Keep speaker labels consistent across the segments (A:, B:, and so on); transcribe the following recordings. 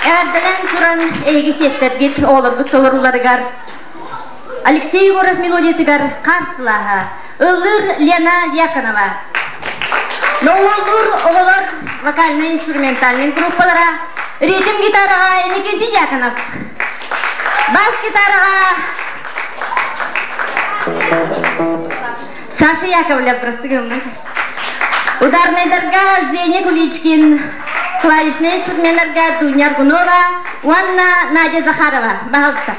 A: Эҕэрдэлээн туран эһиги сиэттэргит оҕолоргут толорууларыгар Алексей Егоров мелодиятыгар хаар сылааһа ыллыыр Лена Дьяконова. Ноуоллуур оҕолор вокальнай-инструментальнай группалара ритм гитараҕа Иннокентий Дьяконов, бас гитараҕа Саша Яковлев, прости Ударнайдарга Женя Куличкин, клавишнай инструменнарга Дуня Аргунова уонна Надя Захарова. Баһалыста.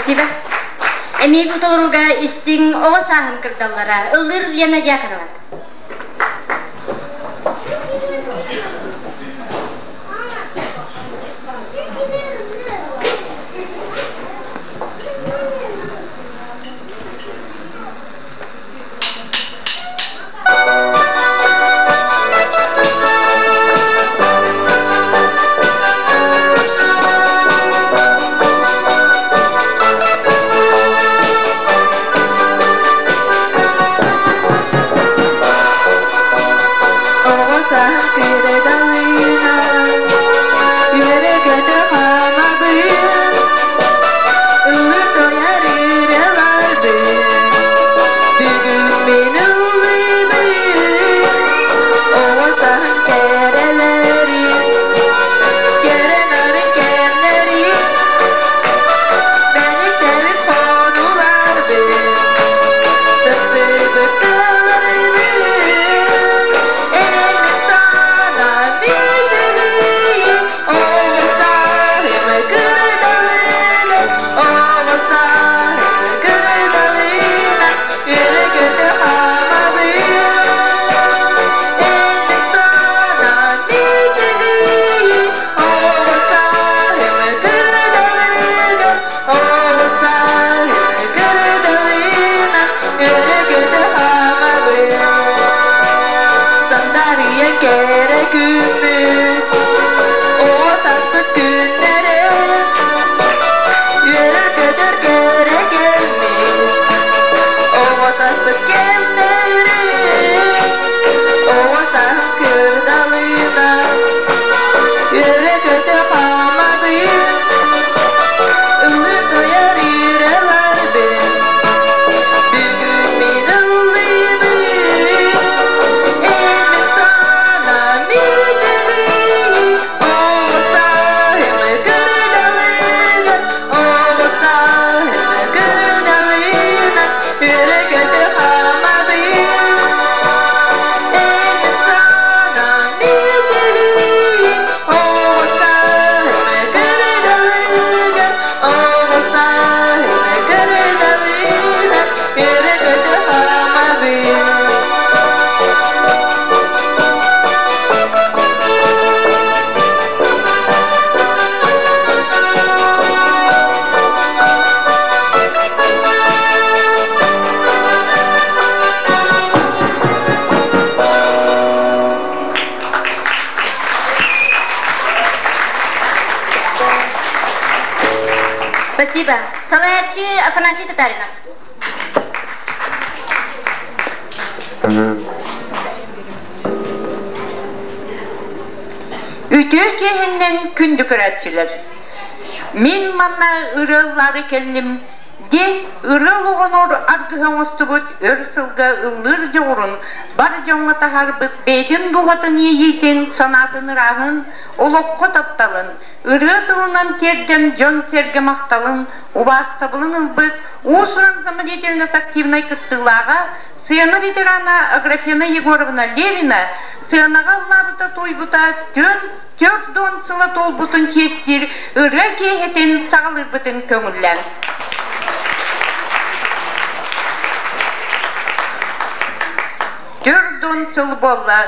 A: Спасибо. Эмиэ бу толорууга истиҥ оҕо сааһын кырдаллара ыллыыр Лена Дьяконова. Спасибо. Салайааччы Афанасий Татаринов.
B: Үтүө киэһэннэн күндү көрөөччүлэр! Мин манна ырыаллаары кэллим диэн ырыа оҕонор аргыһа оҥостубут өр сылга ыллыыр дьоҕурун бар дьоҥҥо таһаарбыт бэйэтин дууһатын иэйиитин, санаатын ырааһын, олоххо тапталын, ырыа тылынан тиэрдэн дьон-сэргэ махталын, убаастабылын ылбыт уус-уран самодеятельность активнай кыттыылааҕа, сцена ветерана Аграфена Егоровна Левина сценаҕа ыллаабыта туойбута 40 сыла туолбутун чиэстиир ырыа киэһэтин саҕалыырбытын көҥүллээн. Төрдүн сыл буолла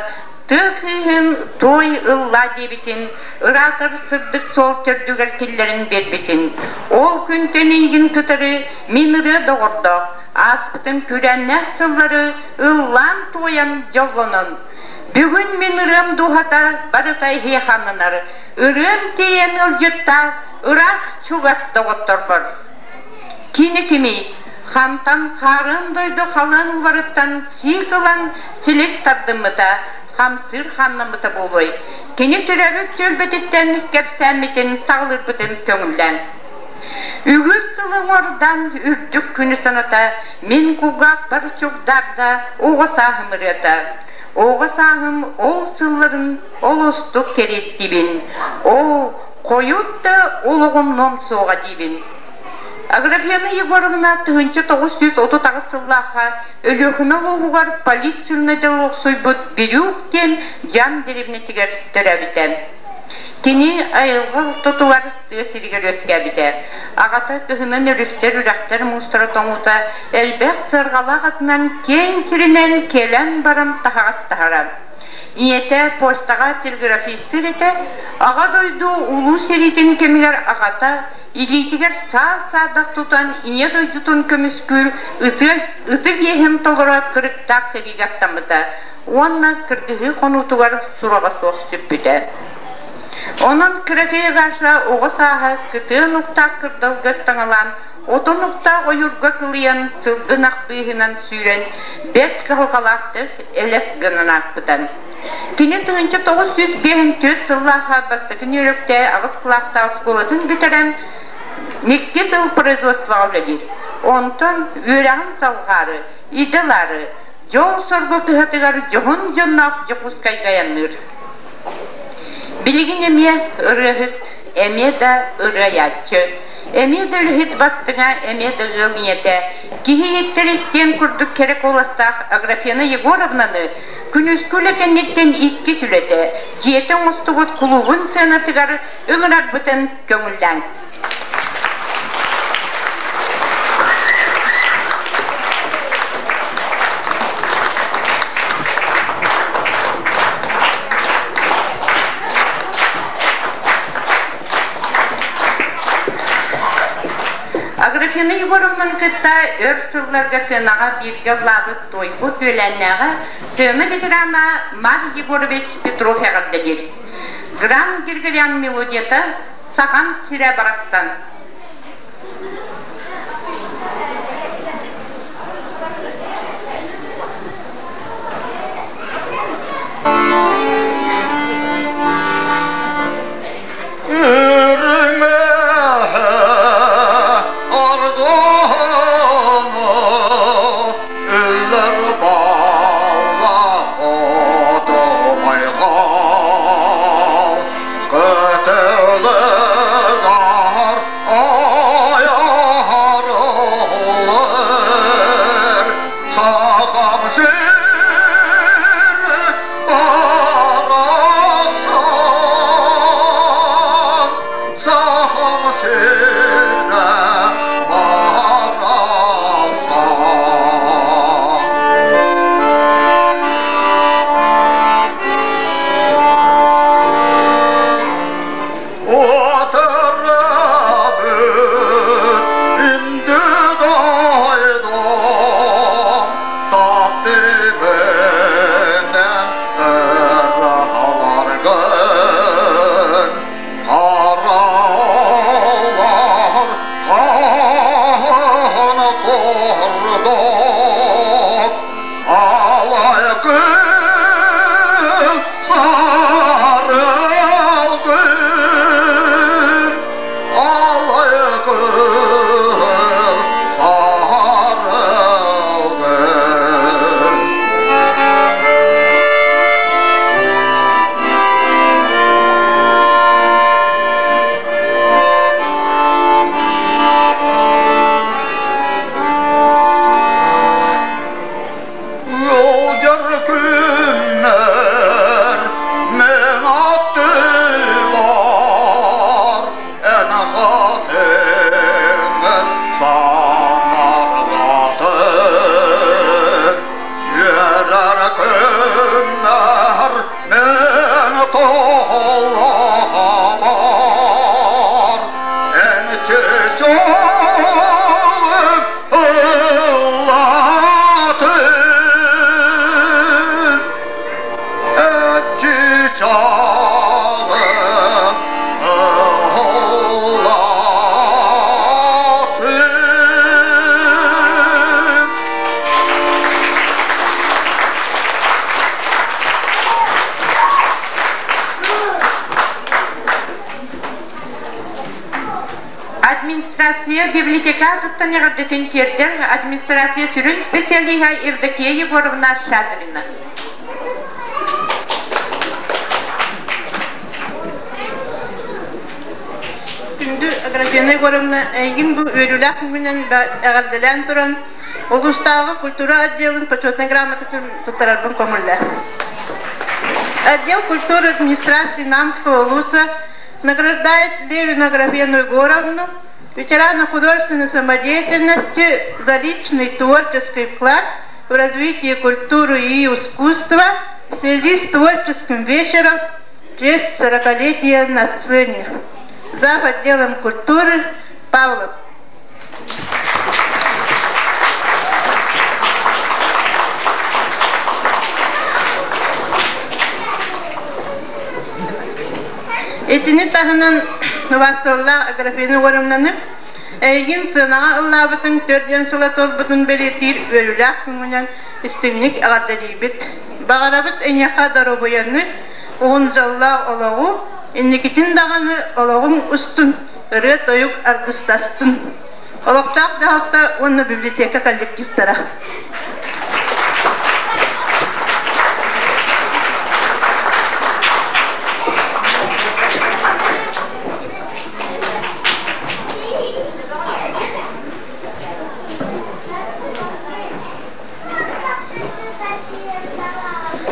B: тыа кыыһын туой ыллаа диэбитин, ыраатар сырдык суол төрдүгэр киллэрин биэрбитин. Ол күнтэн эйигин кытары мин ырыа доҕордоох, ааспытым күүрээннээх сыллары ыллаан-туойан дьоллонон, бүгүн мин ырыам дууһата барыта эһиэхэ ананар, ырыам тиийэн ыалдьыттаах ыраах чугас доҕотторбор. Кини кимий? Хантан хаарын дойду халыан уларыттан сиик ылан силик тардыммыта, хамсыыр хааннаммыта буолуой? Кини төрөөбүт түөлбэтиттэн кэпсээммитин саҕалыырбытын көҥүллээн. Үгүс сылы уҥуордаан үрдүк күнү саната мин кулгаахпар чугдаарда оҕо сааһым ырыата. Оҕо сааһым ол сылларын олустук кэриэстиибин. Оо, хойут да олоҕум ном суоҕа диибин. Аграфена Егоровна 1938 сыллаахха Өлүөхүмэ улууһугар полицияны охсуйбут Бирюк диэн дьаам дэриэбинэтигэр төрөөбүтэ. Кини айылҕа ортотугар тыа сиригэр үөскээбитэ. Аҕата кыһынын өрүстэр, үрэхтэр муустара тоҥуута элбэх сыарҕалаах атынан киэҥ сиринэн кэлэн баран таһаҕас таһара. Ийэтэ почтаҕа телеграфистыыр этэ. Аҕа дойду Улуу сэриитин кэмигэр аҕата илиитигэр саа-саадах тутан Ийэ дойдутун көмүскүүр ытык иэһин толоро кырыктаах сэриигэ аттаммыта уонна кыргыһыы хонуутугар сураҕа суох сүппүтэ. Онон кыракый Гаша оҕо сааһа кытыан уктаах кырдалга ыстаҥалаан, отон уктаах ойуурга кылыйан, сылгы ынах быыһынан сүүрэн, бэрт кыһалҕалаахтык элэс гынан ааспыта. Кини 1954 сыллаахха бастакы Нью-Йорктээ аҕыс кылаастаах оскуолатын бүтэрэн, икки сыл производствоҕа үлэлиир. Онтон үөрэҕин салҕаары, идэ ылаары, дьол-соргу кыһатыгар дьоһун дьонноох Дьокуускайга айанныыр. Билигин эмиэ ырыаһыт, эмиэ да ырыайааччы, эмиэ да үлэһит бастыҥа, эмиэ да ыал ийэтэ, киһи иһиттэр истиэн курдук кэрэ куоластаах Аграфена Егоровнаны күнүскү үлэ кэнниттэн иккис үлэтэ, дьиэтэ оҥостубут кулуубун сыанатыгар ыҥырарбытын көҥүллээҥ. Аграфена Егоровнаны кытта өр сылларга сценаҕа бииргэ ыллаабыт туойбут үөлээннээҕэ сцена ветерана Марк Егорович Петров эҕэрдэлиир. Гран Григорян мелодията Сахам сирэ барахсан.
C: Сахам сирэ.
B: Администрация библиотека аатыттан эҕэрдэтин тиэрдэр администрация сүрүн специалиһа Евдокия Егоровна Шадрина.
C: Күндү Аграфена Егоровна, эйигин бу үөрүүлээх күҥҥүнэн эҕэрдэлээн туран, улуустааҕы культура отделын почетнай грамотатын туттарарбын көҥүллээ. Отдел культуры администрации Намского улуса награждает Левину Аграфену Егоровну, ветерана художественной самодеятельности за личный творческий вклад в развитие культуры и искусства в связи с творческим вечером в честь 40-летия на сцене. Зав. Отделом культуры Павлов. Итини таһынан убаастабыллаах Аграфена Егоровнаны эйигин сыанаҕа ыллаабытыҥ 40 сыла туолбутун бэлиэтиир үөрүүлээх күҥҥүнэн истиҥник эҕэрдэлиибит. Баҕарабыт эйиэхэ доруобуйаны, уһун дьоллоох олоҕу, инникитин даҕаны олоҕуҥ устун ырыа-тойук аргыстастын. Олохтоох дьаһалта уонна библиотека коллективтара.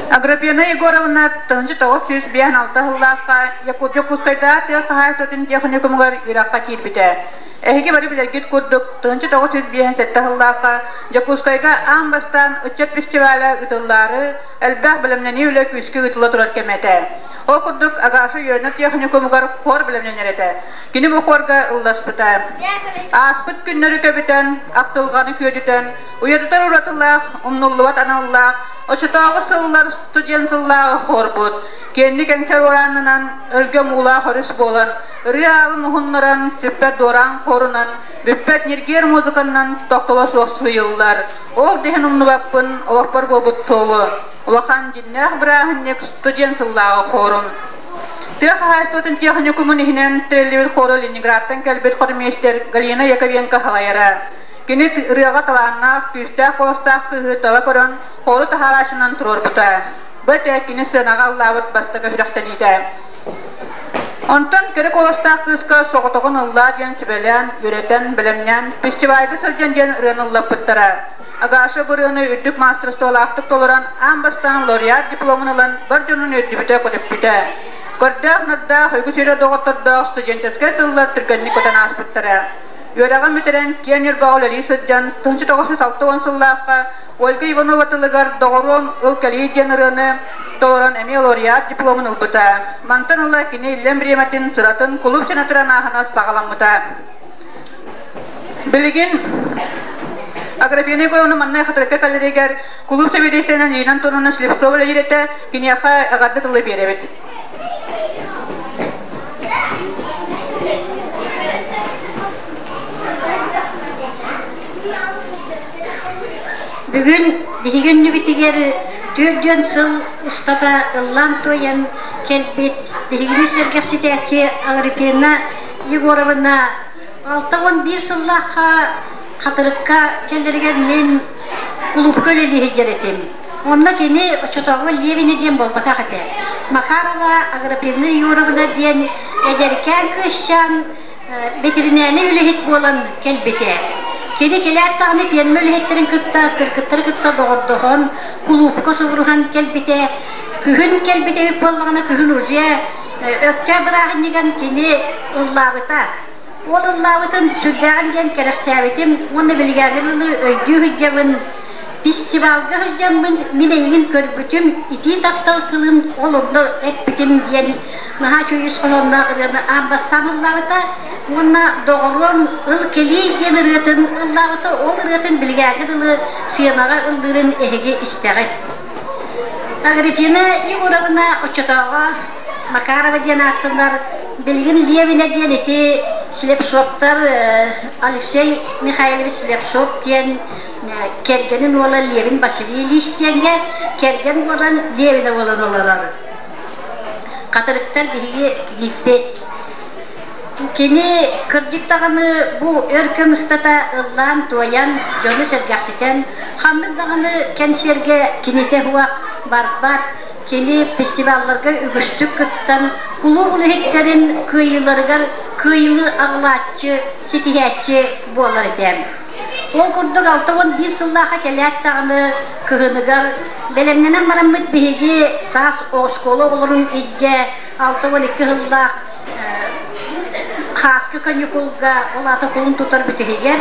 D: Аграфена Егоровна 1956 сыллаахха Дьокуускайдааҕы тыа хаһаайыстыбатын техникумугар үөрэххэ киирбитэ. Эһиги бары билэргит курдук, 1957 сыллаахха Дьокуускайга аан бастаан ыччат фестиваля ыытыллаары элбэх бэлэмнэнии үлэ күүскэ ыытылла турар кэмэ этэ. Ол курдук Агаша үөрэнэр техникумугар хор бэлэмнэнэр этэ. Кини бу хорга ылласпыта. Ааспыт күннэри көбүтэн, ахтылҕаны күөдүтэн, уйадытар уратылаах, умнуллубат аналлаах, оччотооҕу сыллар студент сыллааҕы хорбут, киэҥник эҥсэр урааннанан, өлгөм уулаах өрүс буолан, ырыа аалын уһуннаран, сүппэт дуораан хорунан, бүппэт ньиргиэр музыканнан тохтоло суох сыыйыллар. Ол да иһин умнубаппын олохпор буолбут суолу. Улахан дьиннээх бырааһынньык студент сыллааҕы хорум. Тыа хаһаайыстыбатын техникумун иһинэн тэриллибит хору Ленинградтан кэлбит хормейстер Галина Яковенко салайара. Кини ырыаҕа талааннаах, күүстээх куоластаах кыыһы таба көрөн, хору таһаарааччынан туруорбута. Бу этэ кини сценаҕа ыллаабыт бастакы сүрэхтэниитэ. Онтон кэрэ куоластаах кыыска соҕотоҕун ыллаа диэн сүбэлээн, үөрэтэн, бэлэмнээн, фестивальга сылдьан диэн ырыаны ыллаппыттара. Агаша бу ырыаны үрдүк маастарыстыбалаахтык толорон, аан бастаан лауреат дипломун ылан, бар дьонун үөрдүбүтэ-көтүппүтэ. Көрдөөх-нардаах, үгүс үөрэ доҕоттордоох студенческай сыллар түргэнник көтөн ааспыттара. Үөрэҕин бүтэрэн, киэҥ Ньурбаҕа үлэлии сылдьан, 1960 сыллаахха Ольга Иванова тылыгар «Доҕоруом, ыл кэлиий» диэн ырыаны толорон эмиэ лауреат дипломун ылбыта. Мантан ыла кини иллэҥ бириэмэтин, сыратын кулууп сенатора ааһына саҕаламмыта. Билигин Аграфена Егоровна манна Хатырыкка кэлэригэр кулууп сэбиэдиссэйинэн Лина Антоновна Слепцова үлэлиир этэ, киниэхэ эҕэрдэ тылы биэрэбит.
A: Бүгүн биһиги үннүбүтүгэр 40 сыл устата ыллаан-туойан кэлбит биһигини сэргэхситээччи Агриппина Егоровна 61 сыллаахха Хатырыкка кэлэригэр мин кулуупка үлэлии сылдьар этим. Онно кини оччотооҕу Левина диэн буолбатах этэ. Макарова Агриппина Егоровна диэн эдэркээн кыысчаан бэтэринээрнэй үлэһит буолан кэлбитэ. Кини кэлээт даҕаны пиэрмэ үлэһиттэрин кытта, кыргыттары кытта доҕордоһон, кулуупка субуруһан кэлбитэ. Күһүн кэлбит эбит буоллаҕына, күһүн уже Өктөөп бырааһынньыгын кини ыллаабыта. Ол ыллаабытын сүрдээҕин диэн кэрэхсээбитим уонна билигин ылы өйдүү сылдьабын. Фестивалга сылдьаммын мин эйигин көрбүтүм, итии таптал тылын ол онно эппитим диэн наһаа үчүгэй ис хоһоонноох ырыаны аан бастаан ыллаабыта уонна доҕоруом ыл кэлиий диэн ырыатын ыллаабыта. Ол ырыатын билигээҥҥи дылы сыанаҕа ыллыырын эһиги истэҕит. Агриппина Егоровна оччотооҕу Макарова диэн ааттанар, билигин Левина диэн ити Слепцовтар Алексей Михайлович Слепцов диэн кэргэнин уола Левин Василий Ильич диэҥҥэ кэргэн буолан Левина буолан олорор. Хатырыктар биһиги кийииппит. Кини кырдьык даҕаны бу өр кэм устата ыллаан-туойан, дьону сэргэхситэн, ханнык даҕаны кэнсиэргэ кинитэ суох барбат, кини фестивалларга үгүстүк кыттан, кулууп үлэһиттэрин кыайыыларыгар кыайыылыы аҕылааччы, ситиһээччи буолар этэ. Ол курдук 61 сыллаахха кэлээт даҕаны кыһыныгар бэлэмнэнэн бараммыт биһиги саас оскуола оҕолорун илдьэ 62 сыллаах Хааскы каникулга, ол аата кулун тутар бүтүһүгэр,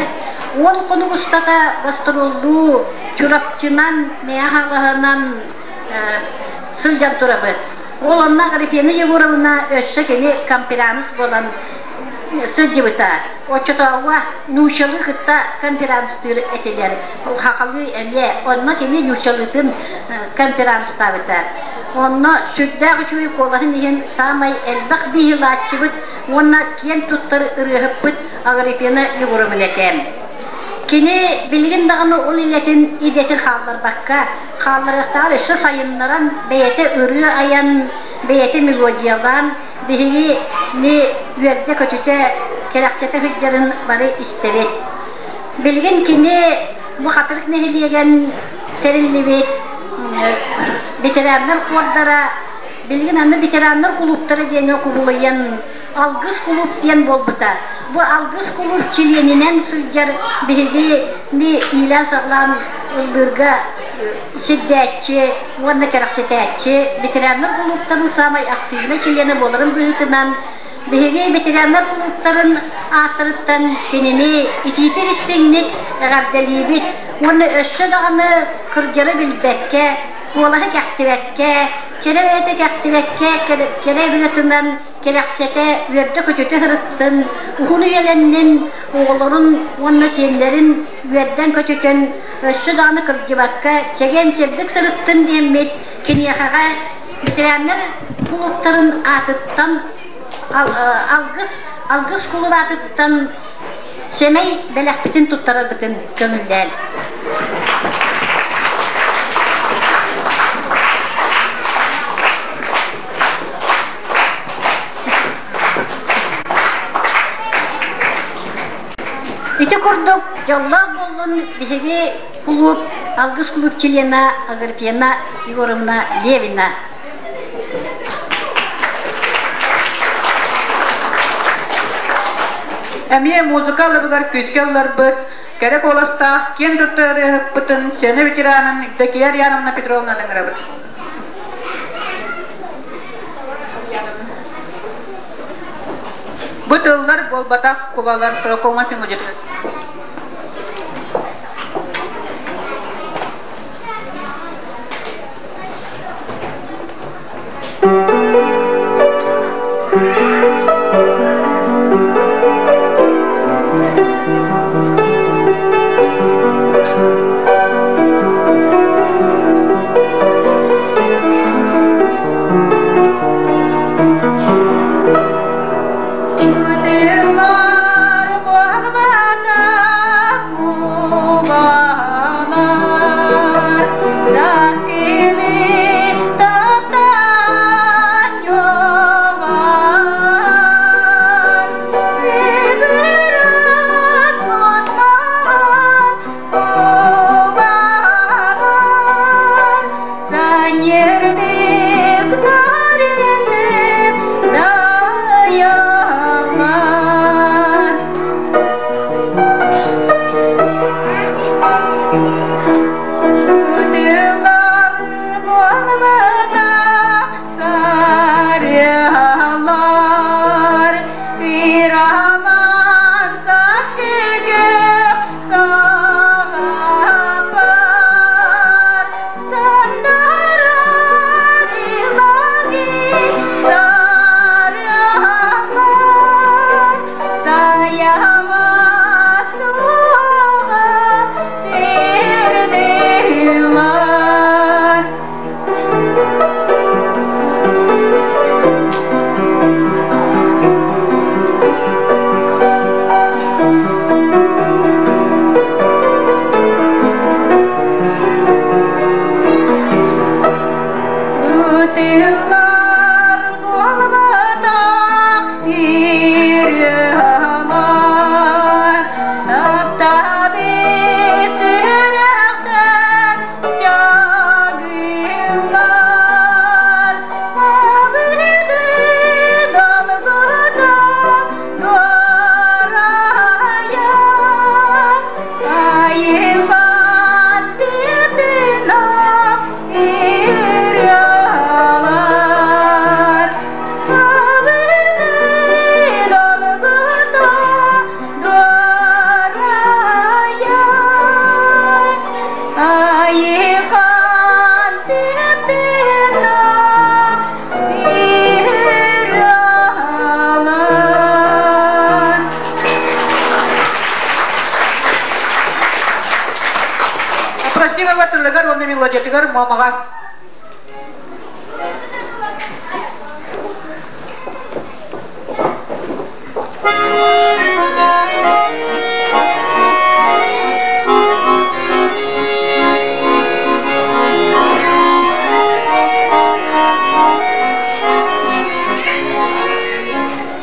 A: уон хонук устата гастроллуу Чурапчынан, Мэйэ Хаҥалаһынан сылдьан турабыт. Ол онно Аграфена Егоровна өссө кини конференц буолан сылдьыбыта. Оччотооҕуга нууччалыы кытта конференцтыыр этилэр, хахалыы эмиэ. Онно кини нууччалыытын конференцтаабыта. Онно сүрдээх үчүгэй куолаһын иһин саамай элбэх биһилааччыбыт уонна киэн туттар ырыаһыппыт Агриппина Егоровна этэ. Кини билигин даҕаны ол үлэтин идэтин хаалларбакка, хаалларыахтааҕар өссө сайыннаран, бэйэтэ ырыа айан, бэйэтэ мелодиялаан, биһигини үөрдэ-көтүтэ, кэрэхсэтэ сылдьарын бары истэбит. Билигин кини бу Хатырык нэһилиэгин тэриллибит ветераннар хуордара билигин аны ветераннар кулууптара диэҥҥэ кубулуйан Алгыс кулууп диэн буолбута. Бу Алгыс кулууп чилиэнинэн сылдьар биһигини иилээн-саҕалаан ыллыырга сирдээччи уонна кэрэхсэтээччи ветераннар кулууптарын саамай активнай чилиэнэ буоларын быһыытынан биһиги ветераннар кулууптарын ааттарыттан кинини итиитик истиҥник эҕэрдэлиибит уонна өссө даҕаны кырдьары билбэккэ, куолаһы кэхтибэккэ, кэрэ бэйэтэ кэхтибэккэ, кэрэ ырыатынан кэрэхсэтэ, үөрдэ-көтүтэ сырыттын, уһун үйэлэннин, оҕолорун уонна сиэннэрин үөрдэн-көтүтэн, өссө даҕаны кырдьыбакка, чэгиэн-чэбдик сырыттын диэммит, киниэхэҕэ ветераннар кулууптарын аатыттан алгыс алгыс кулууп аатыттан сэмэй бэлэхпитин туттарарбытын көҥүллээн. Ити курдук дьоллоох буоллун биһиги кулууп Алгыс кулууп члена Аграфена Егоровна Левина.
D: Эмиэ музыка алыбыгар күүскэ ылларбыт, кэрэ куоластаах, киэн туттар ырыаһыппытын, сцена ветеранын Евдокия Ариановна Петровнаны ыҥырабыт. Бу тыллар буолбатах кубалар Прокома Сиҥудитын. Егорова тылыгар уонна мелодиятыгар Муомаҕа.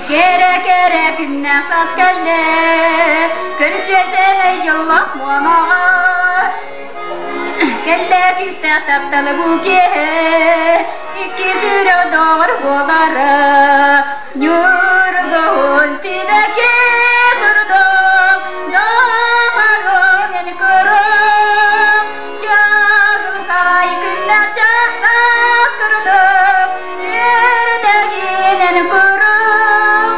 A: Кэрэ кэрэ күннэ сас кэллэ, көрсүөтэ дьоллоох муомаҕа. Кэллэ кистээх тапталы бу киэһэ, икки сүрэх доҕор буолара. Ньургуһун сибэкки курдук, доҕорум эн курум, чаҕылхай күннэх чахтах курдук, үөрдэгинэн курум.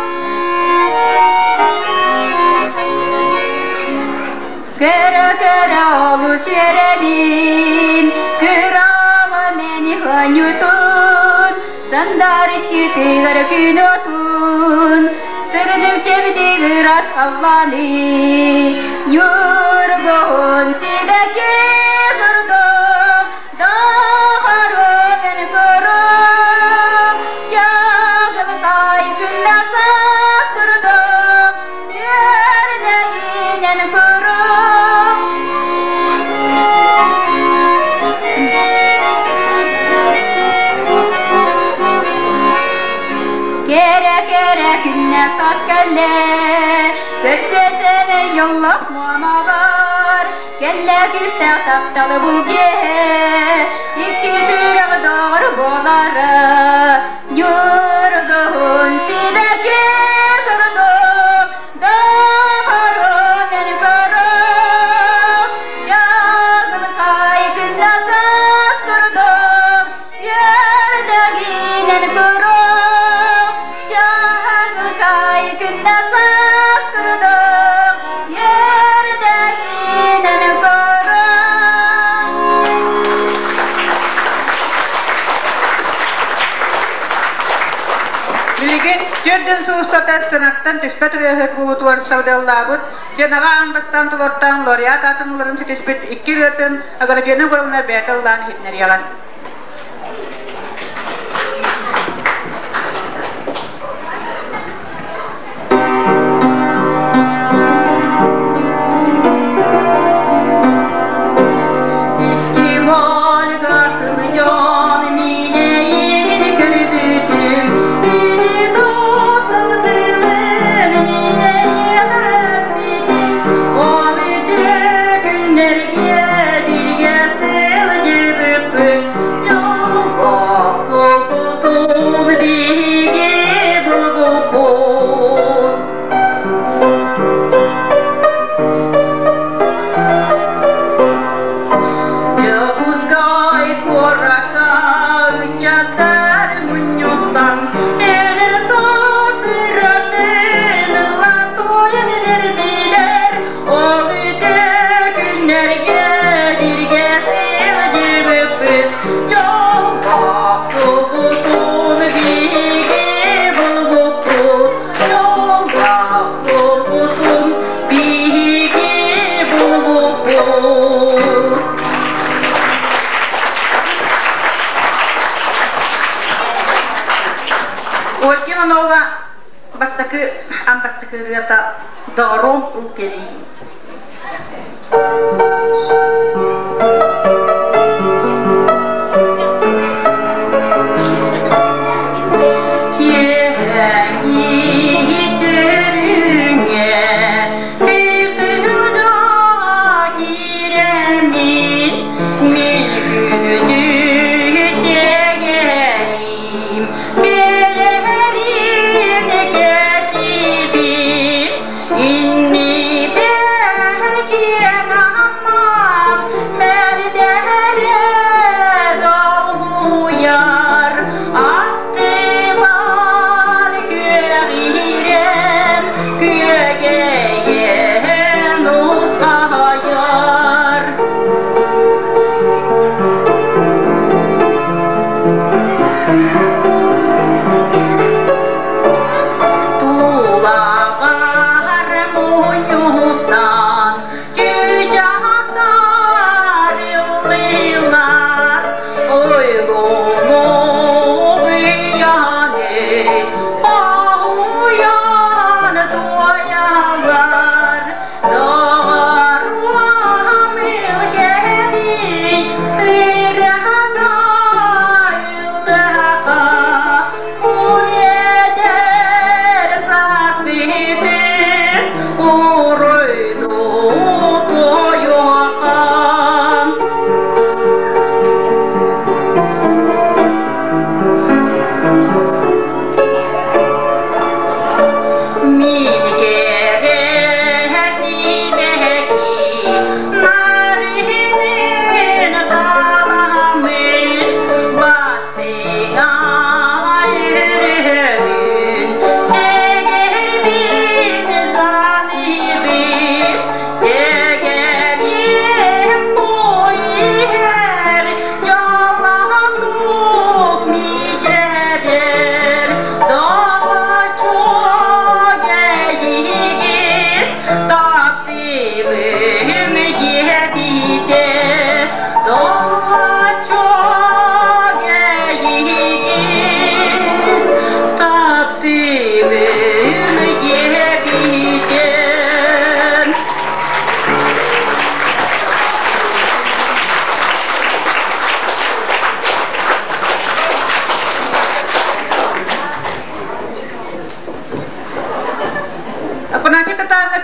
A: Көрө-көрө олус үөрэбин, кыраҕа мени хоньутун, сандарыччытыгар күн отун, сырдык чэбдик ырас халлааны, ньургуһун сибэкки курдук, доҕорум эн курум, чаҕылхай күннэх саас курдук, үөрдэгинэн курум. Кэрэ-кэрэ күннэ саас кэллэ, көрсөсөнө йоллох муомабар, кэллэ күүстээх тапталы бу киэһэ, икки сүрэх доҕор буолара, ньургуһун сибэкки курдук, доҕорум эн көрүм, чаҕылхай күннэ саас курдук, үөрдэгинэн көрүм, чаҕылхай күннэ саас курдук, үөрдэгинэн көрүм.
D: Билигин төрдүн суустата сценаттан түспэт ырыаһыт буолуутугар сабыдыаллаабыт, сценаҕа аан бастаан толортоон лауреат аатын ыларын ситиспит икки ырыатын Аграфена Егоровна бэйэтэ ыллаан иһитиннэриэҕэ.
B: Дьокуускай куоракка ыччаттар мунньустан эдэр саас ырыатын ыллаан бердилер. Ол үтүө күннэргэ бииргэ сылдьыбыппыт, дьоллоох суолбутун биһиги булбуппут, дьоллоох суолбутун биһиги булбуппут.
D: Ольга Иванова бастакы аан бастакы ырыата «Доҕоруом ыл кэлии».
B: Инни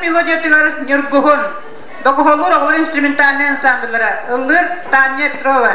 D: мелодиятыгар Ньургуһун, доҕуһуоллуур оҕолор инструментальнай ансамбллара, ыллыыр Таня Петрова.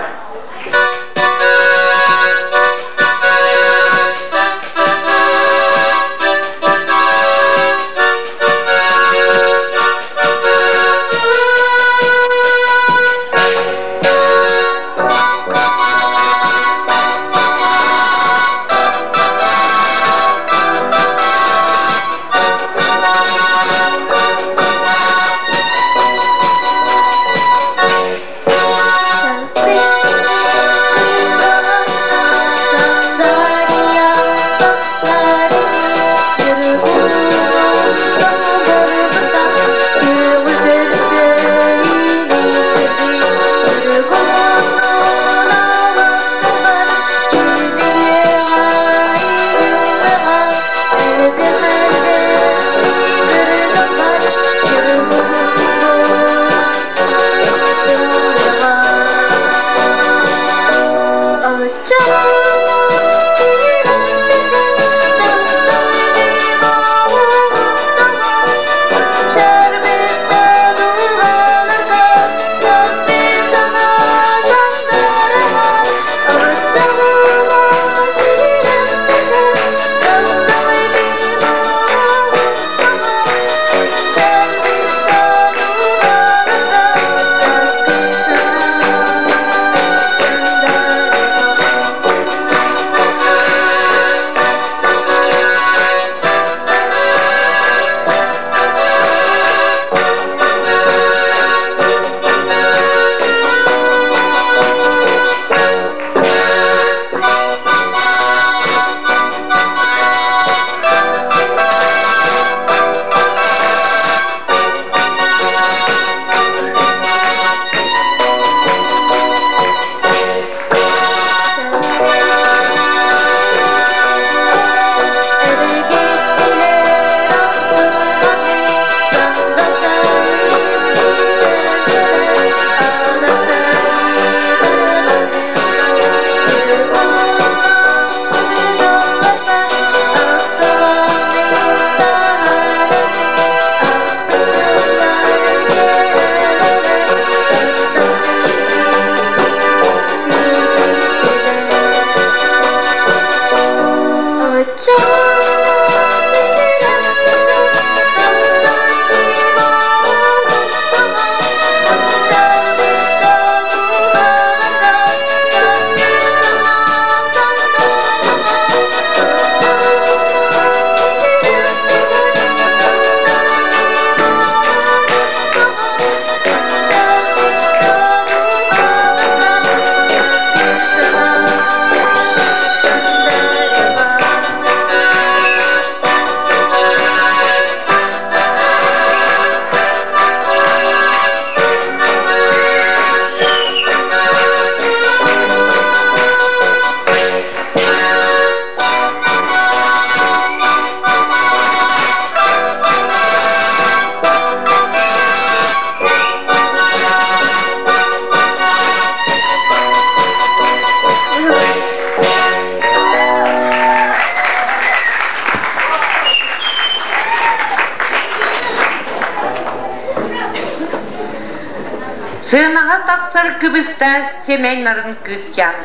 B: Сыанаҕа тахсар кыбыста сэмэй нарын кыысчаан.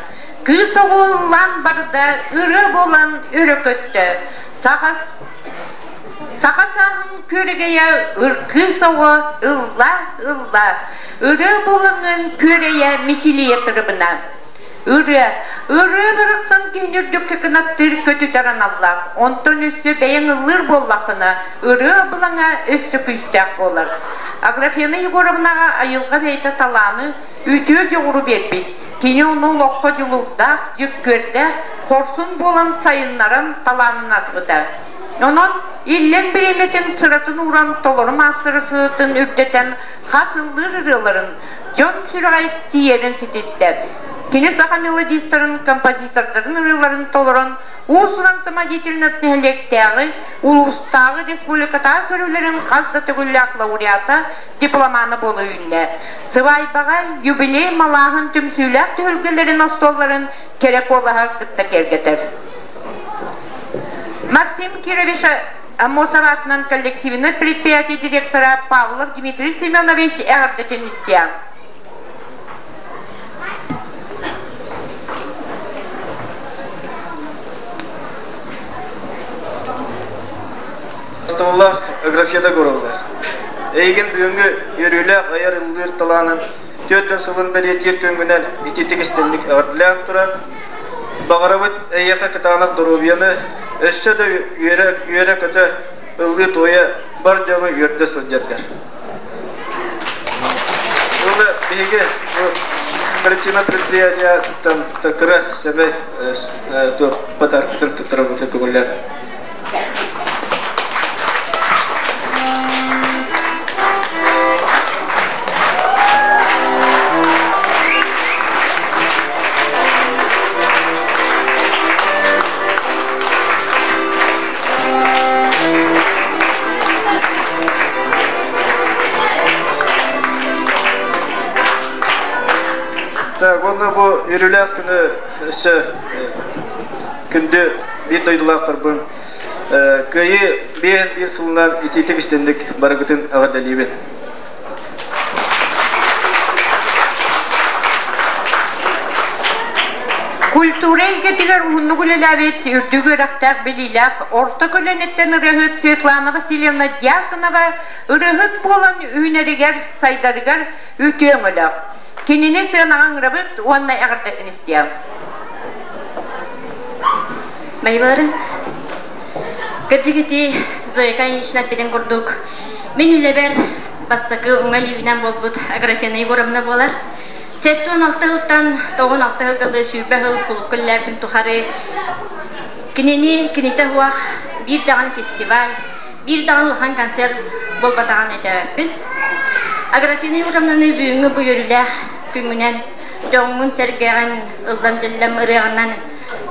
B: Кыыс оҕоллаан барда, ырыа буолан өрө көттө. Саха Саха сааһын күөрэгэйэ ыркыыс оҕо ылла ылла, ырыа буолаҥын күөрэйэ мичилийэ тырыбына. Ырыа, ырыа барахсан киһини үрдүккэ кынаттыыр көтүтэр аналлаах, онтон өссө бэйэҥ ыллыыр буоллаххына, ырыа абылаҥа өссө күүстээх буолар. Аграфена Егоровнаҕа айылҕа бэйэтэ талааны, үтүө дьоҕуру биэрбит. Кини ону олоххо дьулуурдаах, дьүккүөрдээх, хорсун буолан сайыннаран талаанын арбыта. Онон иллэҥ бириэмэтин сыратын ууран толору маастарыстыбатын үрдэтэн хас ыллыыр ырыаларын дьон сүрэҕэ тиийэрин ситистэ. Кини саха мелодистарын, композитордарын ырыаларын толорон уус-уран самодеятельность нэһилиэктээҕи, улуустааҕы, республикатааҕы көрүүлэрин хас да төгүллээх лауреата, дипломана буола үүннэ. Сыбаайбаҕа юбилей малааһын түмсүүлээх түһүлгэлэрин остуолларын кэрэ куолаһа кытта киэргэтэр. Максим Кирович Аммосов аатынан коллективнай предприятие директора Павлов Дмитрий Семенович эҕэрдэтин истиэҕиҥ.
E: Астымаллаах Аграфена Егоровна, эйигин бүгүҥҥү үөрүүлээх айар ыллыыр талаанын 40 сылын бэлиэтиир күҥҥүнэн итиитик истинник эҕэрдэлээн туран, баҕарабыт эйиэхэ кытаанах доруобуйаны, өссө да үөрэ-көтө ыллыы-туойа бар дьону үөрдэ сылдьаргар. Уонна биһиги бу картина предприятиеттан кыра сэмэй туох подаркытын туттарабытын көҥүллээн. Так, уонна бу үөрүүлээх күнү өссө күндү биир дойдулаахтарбын Кыайыы 51 сылынан итиитик истинник барыгытын эҕэрдэлиибин.
B: Культура эйгэтигэр уһуннук үлэлээбит үрдүк үөрэхтээх билиилээх орто көлүөнэттэн ырыаһыт Светлана Васильевна Дьяконова ырыаһыт буолан үүнэригэр, сайдарыгар үтүө өҥөлөөх. Кинини сыанаҕа ыҥырабыт уонна эҕэрдэтин истиэҕиҥ.
F: Майбаларын кырдьык ити Зоя Ильинична эппитин курдук, мин үлэбэр бастакы уҥа илиибинэн буолбут Аграфена Егоровна буолар. 76 сылтан 96 сылга дылы 20 сыл кулукка үлэлээбитин тухары кинини кинитэ суох биир даҕаны фестиваль, биир даҕаны улахан концерт буолбатаҕын өйдөөбөппүн. Аграфена Егоровнаны бүгүҥҥү бу үөрүүлээх күҥҥүнэн дьоҥҥун-сэргэҕин ыллам-дьэллэм ырыаҕынан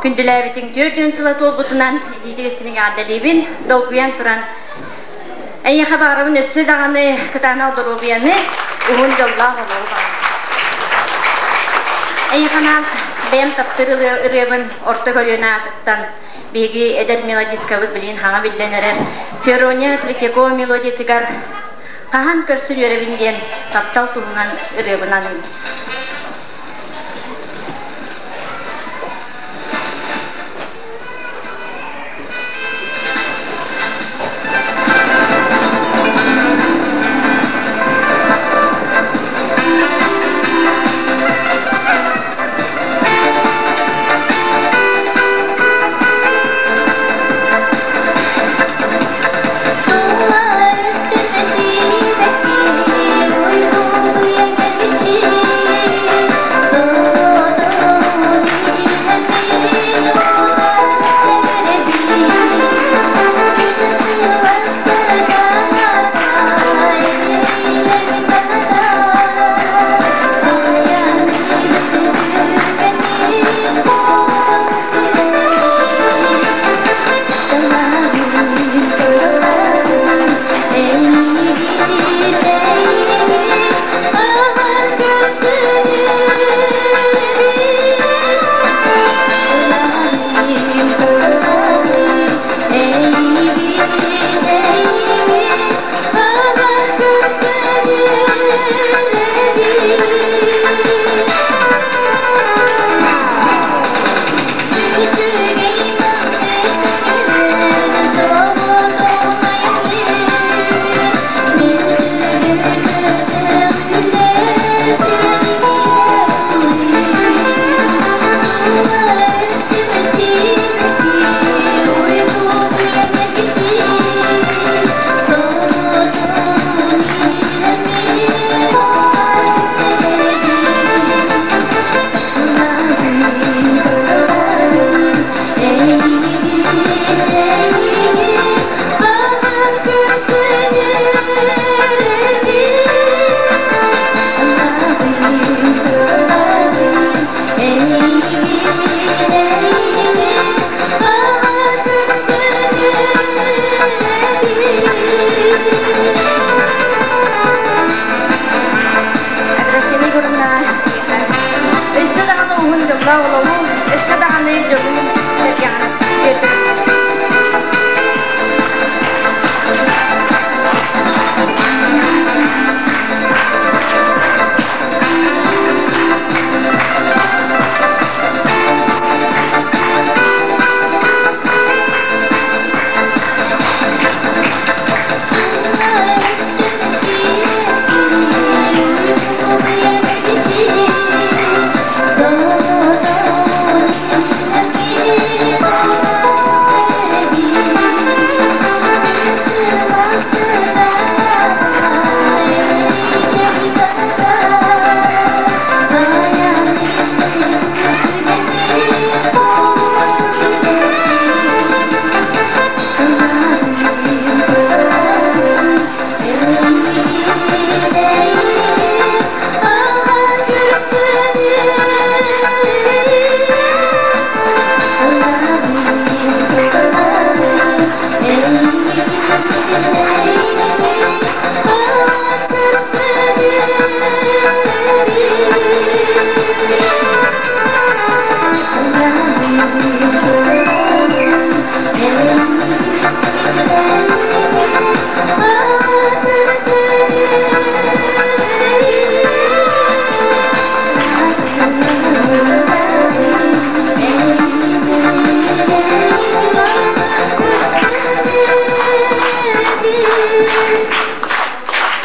F: күндүлээбитиҥ 40 сыла туолбутунан илиитигиссини эҕэрдэлиибин, долгуйан туран эйиэхэ баҕарабын өссө даҕаны кытаанах доруобуйаны, уһун дьоллоох олоҕу баҕарабын. Эйиэхэ анаан бэйэм таптыыр ырыабын орто көлүөнэ аатыттан биһиги эдэр мелодисткабыт билигин хаҥа биллэн эрэр Ферония Третьякова мелодиятыгар Хаһан көрсөр үөрэбин диэн таптал туһунан ырыабын аныыбын.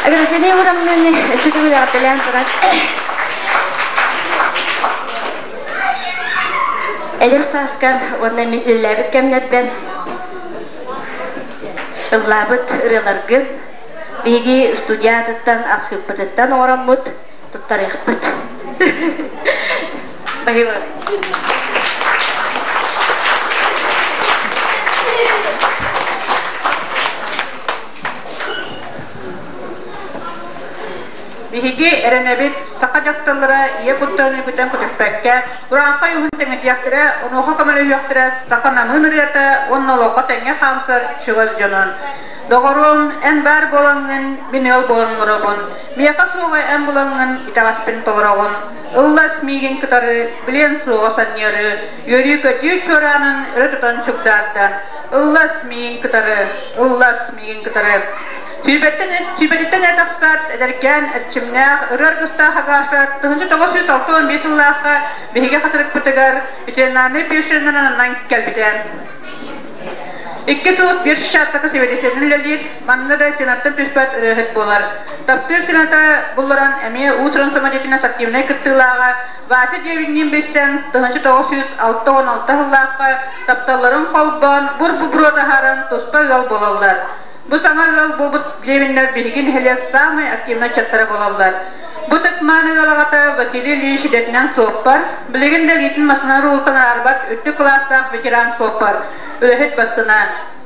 F: Аграфена Егоровнаны өссө төгүл эҕэрдэлээн туран эдэр сааскар уонна мин үлэлээбит кэмнэрбэр ыллаабыт ырыаларгын биһиги студиятыттан, архыыппытыттан оҥороммут туттарыахпыт. Спасибо.
D: Биһиги эрэнэбит, саха дьахталлара ийэ куттарын үкүтэн көтүппэккэ, урааҥхай уһун тэҥэтиэхтэрэ, онуоха көмөлөһүөхтэрэ саха намыын ырыата уонна олоххо тэҥҥэ хаамсар чугас дьонун. Доҕоруом, эн баар буолаҥҥын, мин ыал буолан олоробун. Миэхэ суоҕа эн булаҥҥын, итэҕэспин толороҕун. Ыллас миигин кытары, билиэн суоҕа санньыары, үөрүү-көтүү чуораанын өрө тутан чугдаарда. Ыллас миигин кытары, ыллас миигин кытары. Сүүрбэттэн сүүрбэтиттэн эрэ тахсаат, эдэркээн, эрчимнээх, ырыа аргыстаах Агаша 1965 сыллаахха биһиги хатырыкпытыгар ветеринарнай фельдшеринэн ананан кэлбитэ. Икки сыл биир шаттака сэбиэдиссэйинэн үлэлиир, манна да сенаттан түспэт ырыаһыт буолар. Таптыыр сената булларан эмиэ уус-уран самодеятельность активнай кыттыылааҕа Вася Девинниин билсэн 1966 сыллаахха тапталларын холбоон, бур-бу буруо таһааран туспа ыал буолаллар. Бу саҥа ыал буолбут Девиннэр биһиги нэһилиэк саамай активнай чаттара буолаллар. Бу ытык-мааны ыал аҕата Василий Ильич идэтинэн суоппар, билигин да илиитин массыына уруултан араарбат үрдүк кылаастаах ветеран суоппар, үлэһит бастына.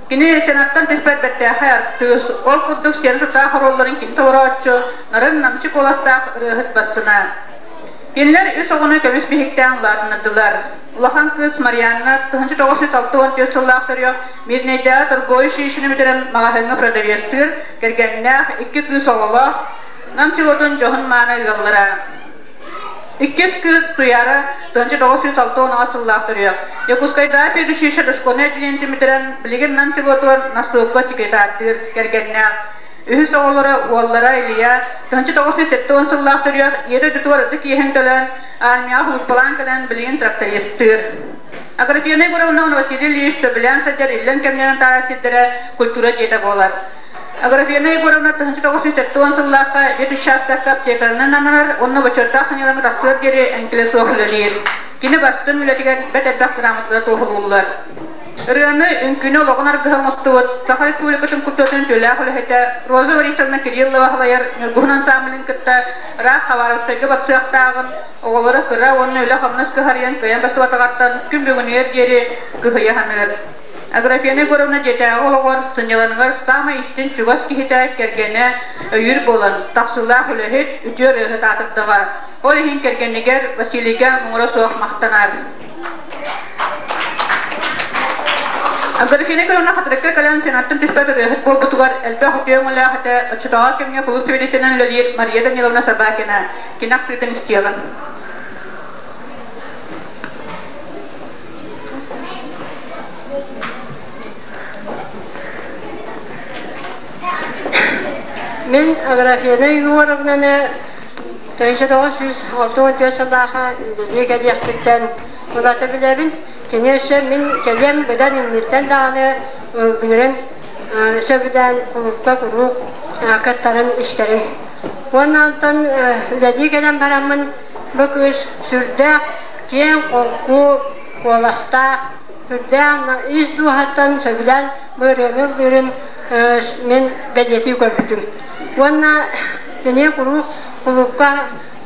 D: Кини сенаттан түспэт бэртээхэй артыыс, ол курдук сиэн тутаах оруолларын кини толорооччу, нарын-намчы куоластаах ырыаһыт бастына. Кинилэр үс оҕону көмүс биһиктээн улаатыннардылар. Улахан кыыс Марианна 1964 сыллаах төрүөх Мирнэйдээҕи торговый училищены бүтэрэн маҕаһыыҥҥа продавецтыыр, кэргэннээх, икки кыыс оҕолоох, Нам селотун дьоһун-мааны ыаллара. Иккис кыыс Туяра 1968 сыллаах төрүөх. Якутскайдааҕы педучилище дошкольнай отделениетын бүтэрэн, билигин Нам селотугар нассыылка секретардыыр, кэргэннээх. Үһүс оҕолоро уоллара Илья 1970 сыллаах төрүөх, ийэ дойдутугар ытык иэһин төлөөн, армияҕа сулууспалаан кэлэн, билигин трактористыыр. Аграфена Егоровна Василий Ильич сөбүлээн сылдьар иллэҥ кэмнэрин таара сирдэрэ культура дьиэтэ буолар. Аграфена Егоровна 1970 сыллаахха ветучастакка аптекарынан ананар уонна бочуоттаах сынньалаҥы тахсыар диэри эҥкилэ суох үлэлиир. Кини бастыҥ үлэтигэр бэрт элбэх грамоталар туоһулууллар. Ырыаны, үҥкүүнү олоҕун аргыһа оҥостубут Саха Республикатын культуратын үтүөлээх үлэһитэ Роза Борисовна Кириллова салайар Ньургуһун ансамблын кытта ыраах Хабаровскайга барсыахтааҕын оҕолоро кыра уонна үлэ-хамнас кыһарыйан кыайан бастыбатаҕыттан күн бүгүнүгэр диэри кыһыйа саныыр. Аграфена Егоровна дьиэтээҕи олоҕор, сынньаланыгар саамай истиҥ чугас киһитэ, кэргэнэ өйүүр буолан, тахсыылаах үлэһит, үтүө ырыаһыт аатырдаҕа. Ол иһин кэргэнигэр Василийга муҥура суох махтанар. Аграфена Егоровна Хатырыкка кэлэн сенаттан түспэт ырыаһыт буолбутугар элбэх үтүө өҥөлөөх этэ, оччотооҕу кэмҥэ кулууп сэбиэдиссэйинэн үлэлиир Мария Даниловна Собакина кини ахтыытын истиэҕин.
G: Мин Аграфена Егоровнаны 1964 сыллаахха үлэлии кэлиэхпиттэн ылата билэбин. Кини өссө мин кэлиэм быдан инниттэн даҕаны ыллыырын сөбүлээн кулуупка куруук кыттарын истэрим. Уонна онтон үлэлии кэлэн бараммын бу кыыс сүрдээх киэҥ-холку куоластаах, сүрдээх ис дууһаттан сөбүлээн бу ырыаны ыллыырын мин бэлиэтии көрбүтүм. Уонна кини куруук кулуупка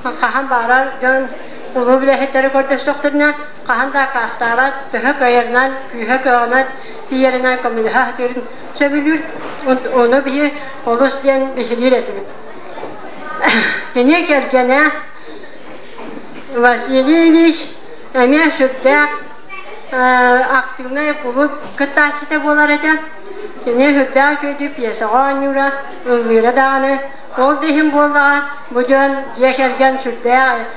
G: хаһан баарар дьон кулууп үлэһиттэрэ көрдөстөхтөрүнэ хаһан да аккаастаабат, төһө кыайарынан, күүһэ кыаҕынан тиийэринэн көмөлөһө сатыырын сөбүлүүр. Ону биһи олус диэн биһириир этибит. Кини кэргэнэ Василий Ильич эмиэ сүрдээх активнай кулууп кыттааччыта буолар этэ. Кини сүрдээх үчүгэйдик пьесаҕа оонньуура, ыллыыра даҕаны. Ол да иһин буоллаҕа, бу дьон дьиэ кэргэн сүрдээх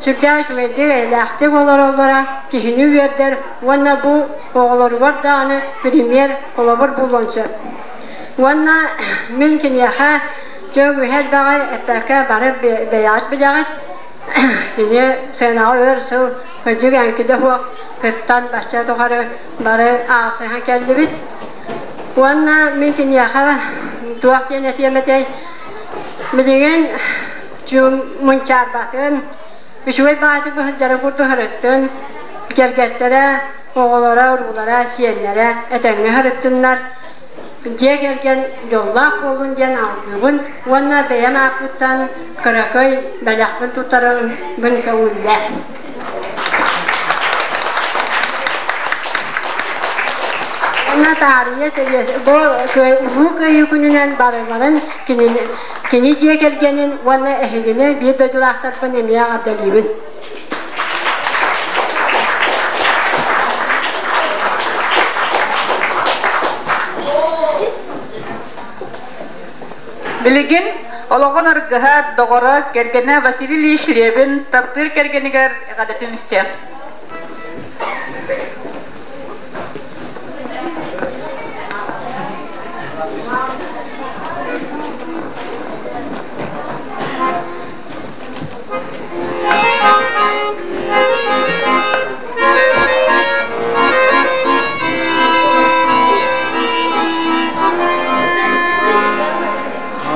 G: Сүрдээх үчүгэйдик, эйэлээхтик олороллоро киһини үөрдэр уонна бу оҕолоругар даҕаны пример, холобур буолуон сөп. Уонна мин киниэхэ дьэ үһэ элбэҕи эппэккэ бары бэйэҕит билэҕит. Кини сценаҕа өр сыл кырдьык эҥкилэ суох кыттан бачча тухары бары аахсыһан кэллибит. Уонна мин киниэхэ туох диэн этиэм этэй, билигин мунчаарбатын, үчүгэй баҕайытык быһылдьарын курдук сырыттын, кэргэттэрэ, оҕолоро, уруулара, сиэннэрэ этэҥҥэ сырыттыннар, дьиэ кэргэн дьоллоох буоллун диэн алгыыбын уонна бэйэм ааппыттан кыракый бэлэхпин туттарарбын көҥүллээ. Уонна таарыйа бу Улуу Кыайыы күнүнэн барыларын кинини, кини дьиэ кэргэнин уонна эһигини биир дойдулаахтарбын эмиэ эҕэрдэлиибин.
D: Билигин олоҕун аргыһа, доҕоро, кэргэнэ Василий Ильич Ревин таптыыр кэргэнигэр эҕэрдэтин истэ.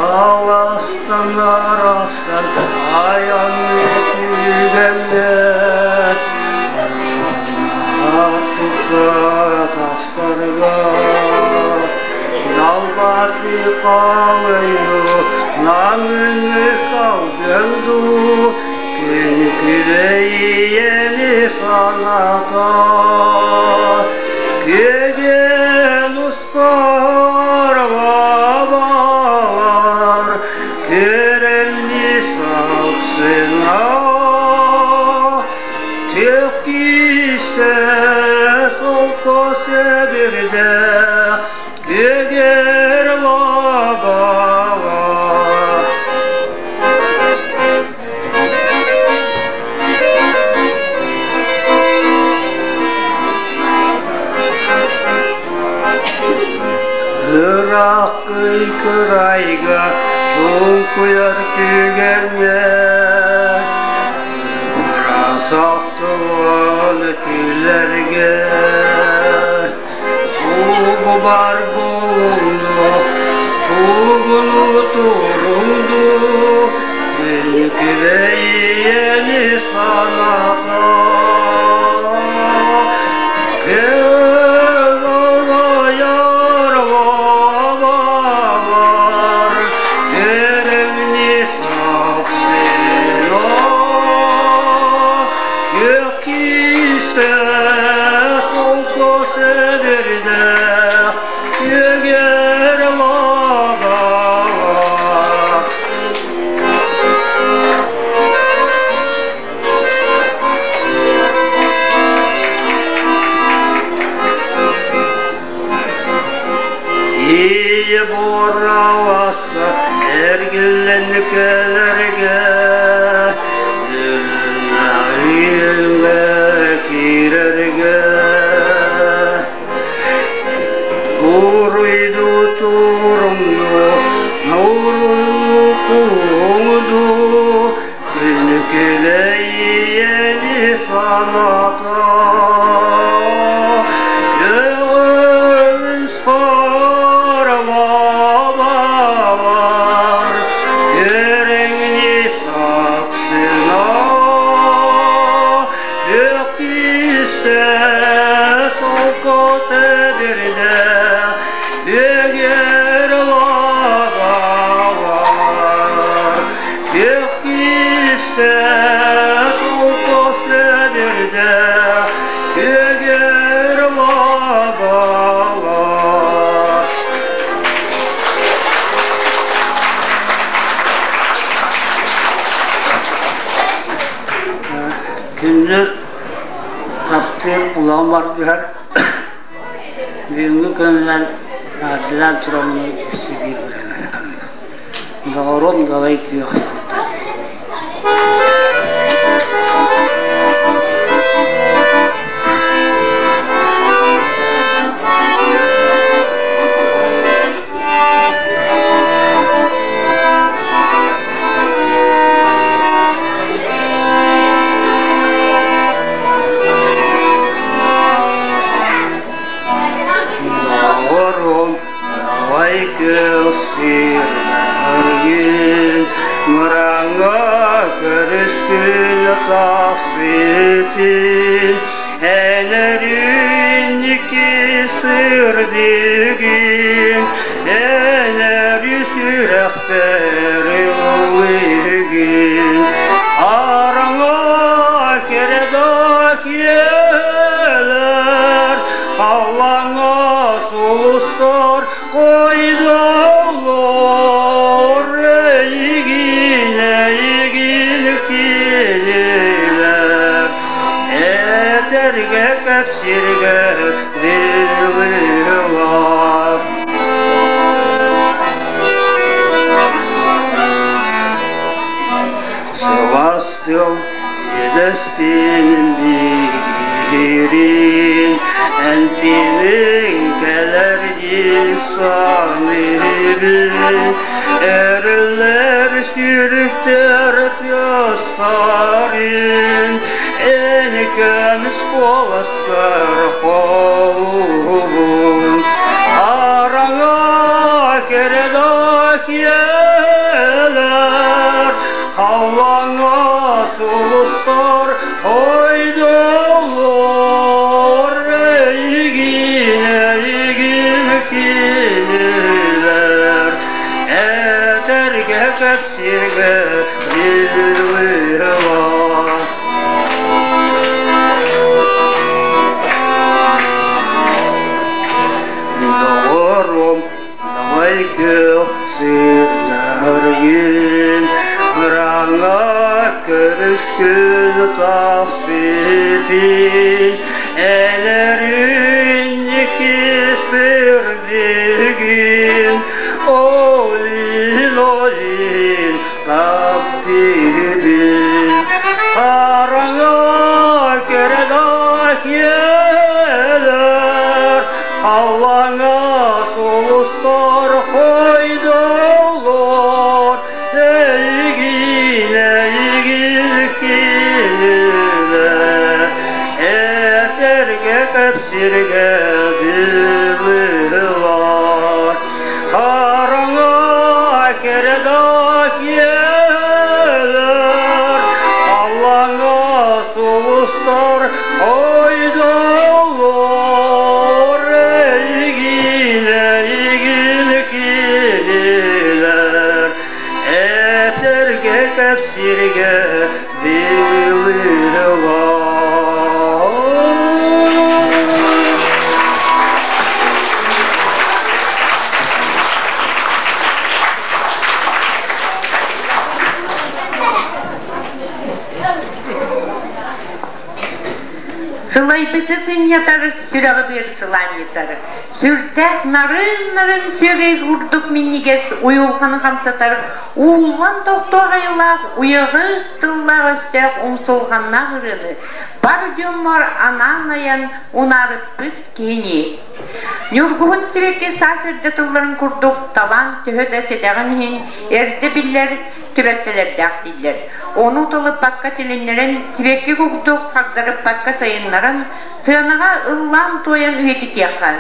H: Аластан арахсан айан түгэммэт Артыкка тахсарга Далбаты қалайы намыны қалдырду Күн саната Кеген устар Керенни саксына Теккисе солко себирде Кегер лабала. Ыраах кырайга чуҥкуйар түгэҥҥэ Ырасахтылан өтүүлэргэ Суугу бар буолунду, суугуну турунду, Күн саната. Ийэ буораласта эргиллэн кэлэргэ Үҥэ киирэргэ Уруйду турумну, нуруну Күнүкүлэйиэни саната Көҕүн саралабар Көрөҥни сапсына Өкүстэ солко төбүрдэ Өгөр лабалар Өкүстэ солко төбүрдэ Өгөр лабалар.
I: Күндү таптыыр улахан баргыһар бүгүҥҥү күнүнэн наардылаан тураммын өссө биир ырыаны Доҕорум далай күөх сыта.
H: Далай күөх сирнэргин, Мыраҥҥа көрүскүн тахсытын, Эн эринники сырдыгын, Эн эри сүрэхпэр ыллыгын. Араҥа кэрэ да киэлэр, Халлааҥҥа сулустар ойдоллор, Эйигин, эйигин кинилэр Этэргэ кэпсиргэ дылылар. Сылаас тыл иэдэстин биирин, эн тилиҥ кэлэр дии саныыбын, эрэллэр сүрүктэр тыастарын, эн көмүс куоласкар холуубун. Хараҥа кэрэ да киэлэр, Халлааҥҥа сулустар ойдоллор, эйигин, эйигин кинилэр этэргэ кэпсииргэ дьулуһаллар. Доҕорум, Далай күөх сыырдаргын, Ыраҥа көрүскүн тахсытын, Элэринники сырдыгын, Олин, олин таптыыбын. Хараҥа кэрэ да киэлэр, Халлааҥҥа сулустар хойдоллор, Эйигин, эйигин кинилэр Этэргэ кэпсиргэ дылылар. Хараҥа кэрэ да киэлэр, Халлааҥҥа сулустар ойдоллор, эйигин, эйигин кинилэр этэргэ кэпсииргэ дылылар.
B: Сылайбыты сынньатар, сүрэҕи быар сылаанньытар, сүрдээх нарын-нарын сүөгэй курдук минньигэс уйулҕаны хамсатар, ууллан тохтуох айылаах уйаҕас тыллаах өстөөх умсулҕаннаах ырыаны бар дьоммор анаан айан унаарыппыт киһини. Ньургуһун сибэкки саас эрдэ тылларын курдук талаан төһө да сэдэҕин иһин эрдэ биллэр түбэлтэлэрдээх дииллэр. Ону тылыппакка тилиннэрэн, сибэкки курдук хардарыппакка сайыннаран, сыанаҕа ыллаан-туойан үйэтитиэххэ.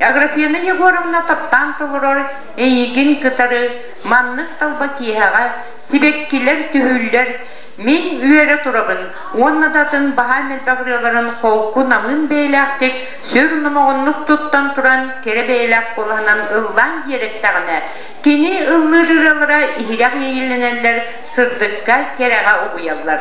B: Аграфена Егоровна таптаан толорор эйигин кытары маннык талба киэһэҕэ сибэккилэр түһүүллэр, мин үөрэ турабын уонна да атын баһаам элбэх ырыаларын холку намыын бэйэлээхтик сүр номоҕоннук туттан туран кэрэ бэйэлээх куолаһынан ыллаан дьиэрэттэҕинэ Кини ыллыыр ырыалара иһирэх иэйиилэнэллэр, сырдыкка, кэрэҕэ угуйаллар.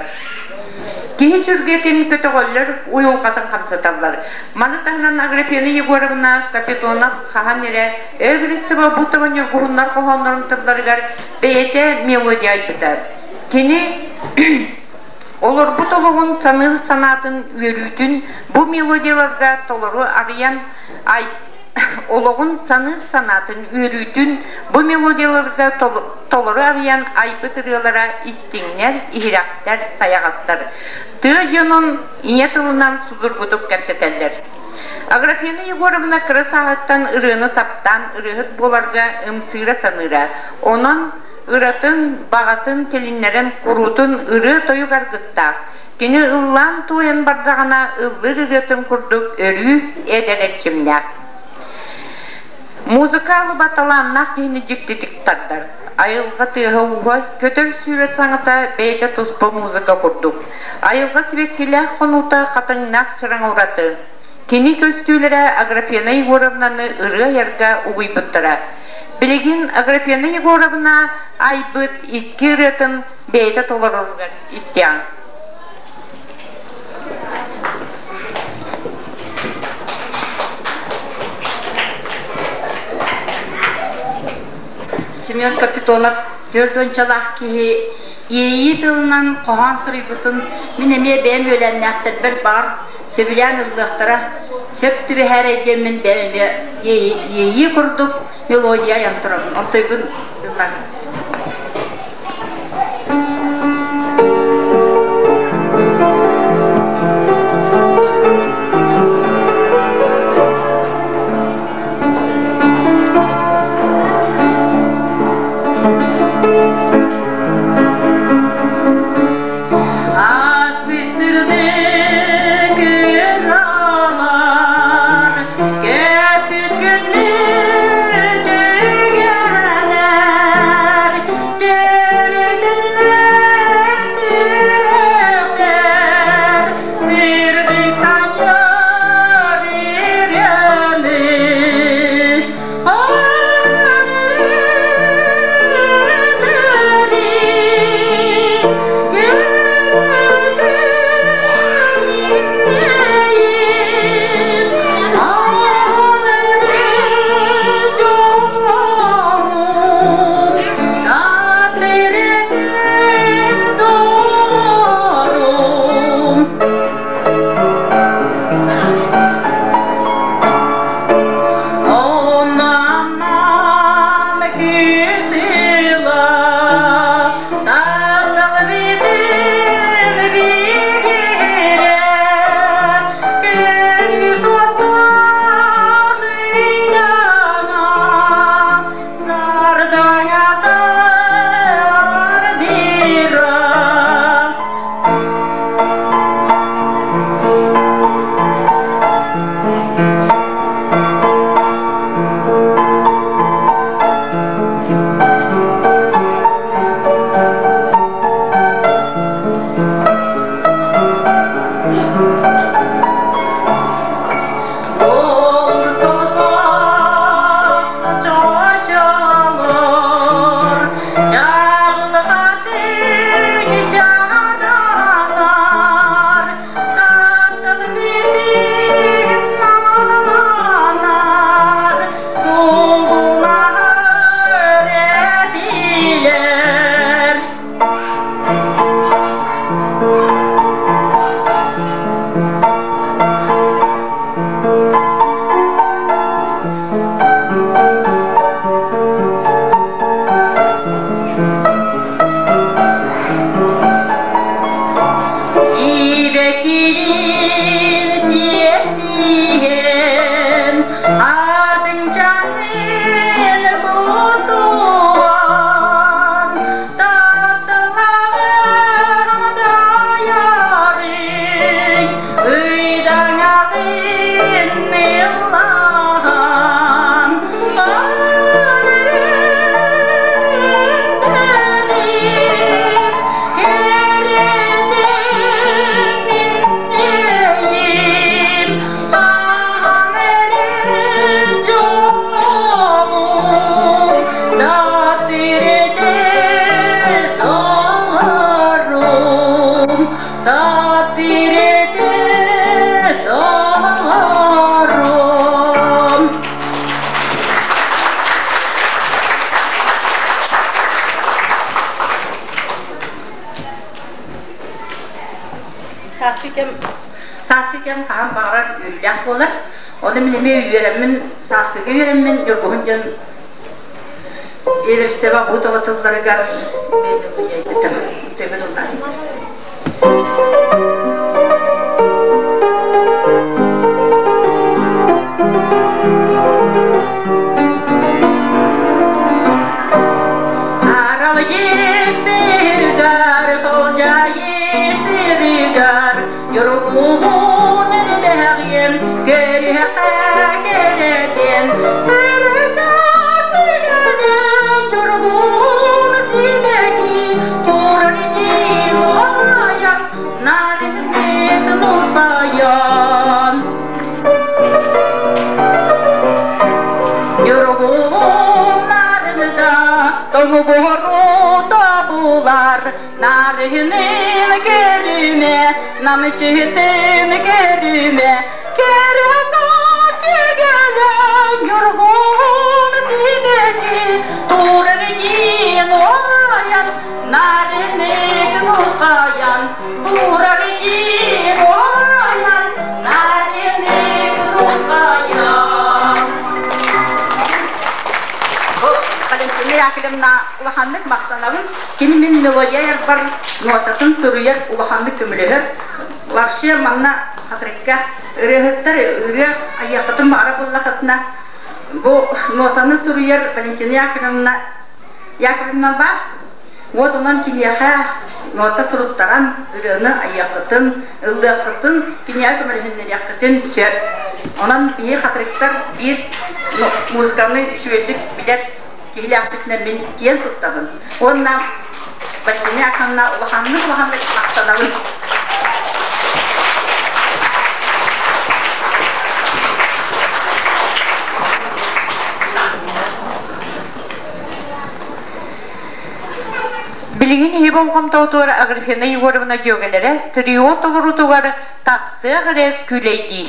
B: Киһи сүргэтин көтөҕөллөр, уйулҕатын хамсаталлар. Маны таһынан Аграфена Егоровна Капитонов хаһан эрэ Эверестова Бутова ньургуһуннар хоһооннорун тылларыгар бэйэтэ мелодия айбыта. Кини олорбут олоҕун саныыр санаатын үөрүүтүн бу мелодияларга толору арыйан олоҕун саныыр санаатын, үөрүүтүн бу мелодияларга толору арыйан айбыт ырыалара истиҥнэр, иһирэхтэр, сайаҕастар. Тыа дьонун ийэ тылынан судургутук кэпсэтэллэр. Аграфена Егоровна кыра сааһыттан ырыаны таптаан ырыаһыт буоларга ымсыыра саныыра. Онон ыратын, баҕатын тилиннэрэн куруутун ырыа-тойук аргыстаах, Кини ыллаан-туойан бардаҕына ыллыыр ырыатын курдук өрүү эдэр эрчимнээх. Музыка алыба талааннаах киһини дьиктитик тардар. Айылҕа тыаһа-ууһа, көтөр-сүүрэр саҥата бэйэтэ туспа музыка курдук. Айылҕа сибэккилээх хонуута хатыҥнаах чараҥ ураты. Кини көстүүлэрэ Аграфена Егоровнаны ырыа айарга угуйбуттара. Билигин Аграфена Егоровна айбыт икки ырыатын бэйэтэ толороругар истиэҕиҥ.
J: Семен Капитонов түөрт уончалаах киһи иэйии тылынан хоһоон суруйбутун мин эмиэ бэйэм үөлээннээхтэрбэр баҕар сөбүлээн ыллыахтара, сөп түбэһээрэй диэммин бэйэм эмиэ иэйии курдук мелодия айан турабын. Онтойбун ыллаан.
D: Сааскы кэм сааскы кэм хаһан баҕарар үөрүүлээх буолар. Ону мин эмиэ үөрэммин, сааскыга үөрэммин, Ньургуһун диэн Эверстева Бутова тылларыгар төбө Yorulumun erdeğim, görühe
J: Өҥү-буһурута булар, нарыһынын көрүмэ, намчытын көрүмэ, кэрэ түгэнэн ньургун сибэки турар диэн орайан, нарынык нусайан, турар диэн орайан, нарынык нусайан.
D: Валентина Яковлевна улаханнык махтанабын. Кини мин мелодия айарбар нотатын суруйар, улаханнык көмөлөһөр. Вообще манна Хатырыкка ырыаһыттар ырыа айыаххытын баҕара буллахытына бу нотаны суруйар Валентина Яковлевна Яковлевна баар. Вот онон киниэхэ нота суруттаран ырыаны айыаххытын, ыллыаххытын, киниэхэ көмөлөһүннэриэххитин сөп. Онон биһи хатырыктар биир музыканы үчүгэйдик билэр киһилээхпитинэн мин киэн туттабын. Уонна Валентина Яковлевна улаханнык улаханнык махтанабын.
B: Билигин иһи болҕомтоотугар Аграфена Егоровна дьүөгэлэрэ трио толоруутугар тахсыах эрэ күүлэйдии.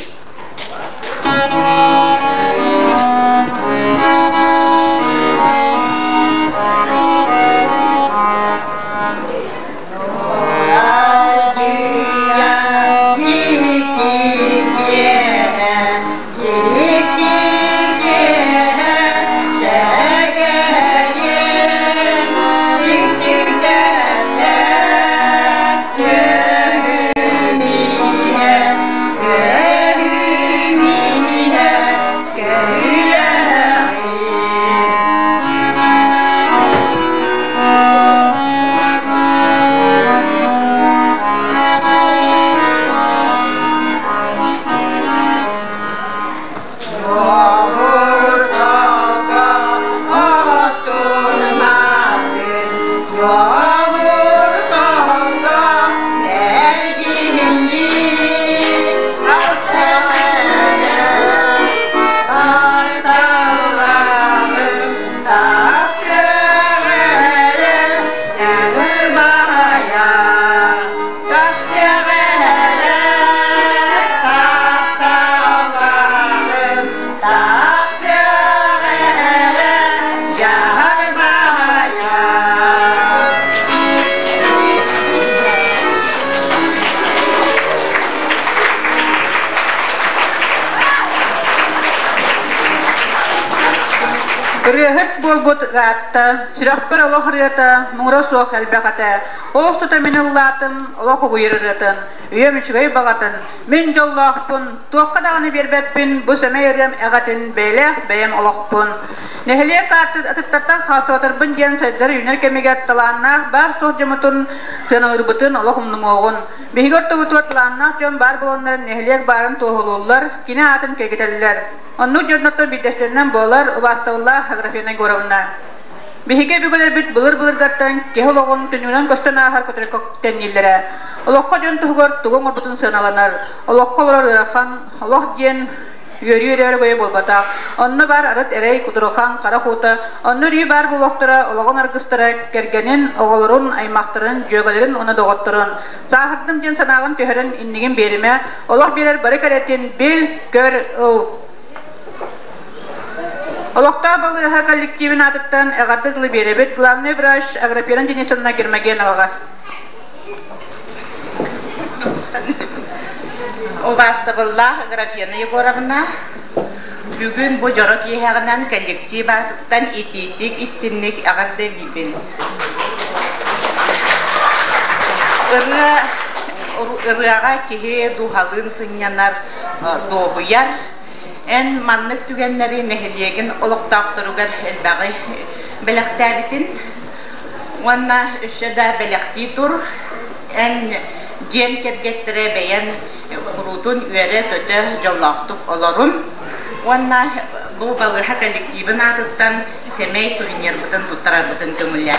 D: Ырыаһыт буолбут ыраатта, сүрэхпэр олох ырыата муҥура суох элбэх этэ. Ол тута мин ыллаатым олох угуйар ырыатын, үйэм үчүгэй баҕатын, мин дьоллоохпун, туохха даҕаны биэрбэппин бу сэмэй ырыам эҕэтин бэйэлээх бэйэм олохпун. Нэһилиэк атыттартан хаалсыбатарбын диэн сайдар үүнэр кэмигэр талааннаах баар-суох дьоммутун сыаналыырбытын олох умнумуоҕун. Биһиги ортобутугар талааннаах дьон баар буоланнар нэһилиэк баарын туоһулууллар, кини аатын кэйгэтэллэр. Оннук дьоннортон биирдэстэринэн буолар убаастабыллаах Аграфена Егоровна. Биһиги өбүгэлэрбит былыр-былыргаттан киһи олоҕун түннүгүнэн көстөн ааһар көтөргө тэннииллэрэ. Олоххо дьон туһугар тугу оҥорбутун сыаналанар. Олоххо олорор ыарахан, олох диэн үөрүү эрэ өрөгөйө буолбатах. Онно баар арыт эрэй, кутурухан, харах уута, онно өрүү баар буолуохтара олоҕун аргыстара, кэргэнин, оҕолорун, аймахтарын, дьүөгэлэрин уонна доҕотторун. Сааһырдым диэн санааҕын түһэрэн иннигин биэримэ, олох биэрэр бары кэрэтин бил, көр, ыл. Олохтоох балыыһа коллективин аатыттан эҕэрдэ тылы биэрэбит главный врач Аграфена Денисовна Гермогеноваҕа.
K: Убаастабыллаах Аграфена Егоровна, бүгүн бу дьоро киэһэҕинэн коллектив аатыттан итиитик, истинник эҕэрдэлиибин. Ырыа ырыаҕа киһи дууһалыын сынньанар, дуоһуйар. Эн маннык түгэннэри нэһилиэгин олохтоохторугар элбэҕи бэлэхтээбитин уонна өссө да бэлэхтии тур. Эн дьиэн кэргэттэрэ бэйэн куруутун үөрэ-көтө дьоллоохтук олорун уонна бу балыыһа коллективын аатыттан сэмэй сувенирбытын туттарарбытын көҥүллээ.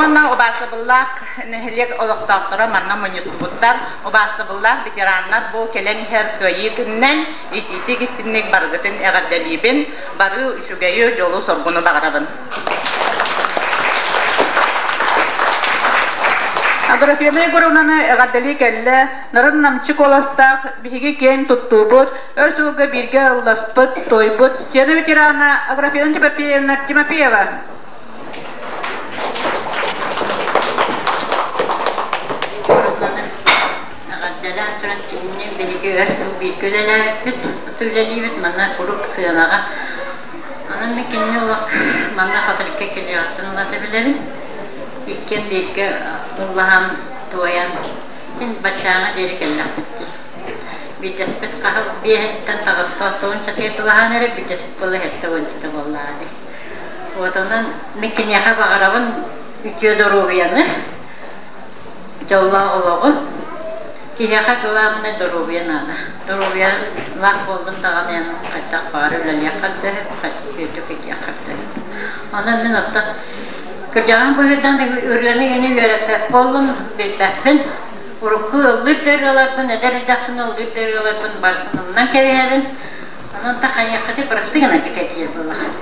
K: Уонна убаастабыллаах нэһилиэк олохтоохторо манна мунньустубуттар, убаастабыллаах ветераннар бу кэлэн иһэр Кыайыы күнүнэн итиитик истинник барыгытын эҕэрдэлиибин, бары үчүгэйи, дьолу-соргуну баҕарабын.
D: Аграфена Егоровнаны эҕэрдэлии кэллэ, нарын намчы куоластаах биһиги киэн туттуубут, өр сылга бииргэ ылласпыт, туойбут сцена ветерана Аграфена Тимофеевна Тимофеева.
L: Эҕэрдэлээн туран кинини биһиги өр сыл бииргэ үлэлээбиппит, үлэлиибит манна куруук сыанаҕа. Онон мин кинини олох манна Хатырыкка кэлиэҕиттэн ылата билэбин. Иккиэн бииргэ ыллаһан, туойан, син баччааҥҥа диэри кэллэхпит дии. Биирдэспит хаһыл биэһиттэн таҕыста оттуон чатыгар тулаһаан эрэ, биирдэспит буолла сэттэ уончата буоллаҕа дии. Вот онон мин киниэхэ баҕарабын үтүө доруобуйаны, дьоллоох олоҕу. Киһиэхэ главное доруобуйа наада. Доруобуйалаах буоллун даҕаны эн хайдах баҕар үлэлиэххэр да сөп, үтүөтүк итиэххэр да сөп. Онон мин оттон кырдьаҕаҥ быһыытынан ырыаны иҥини үөрэппэт буоллум, билбэппин. Урукку ыллыыр да ырыаларбын, эдэр эрдэхпинэ ыллыыр да ырыаларбын барытын умнан кэбиһэбин. Онон та хайыаххытый просты гына кэтиир буоллаххыт.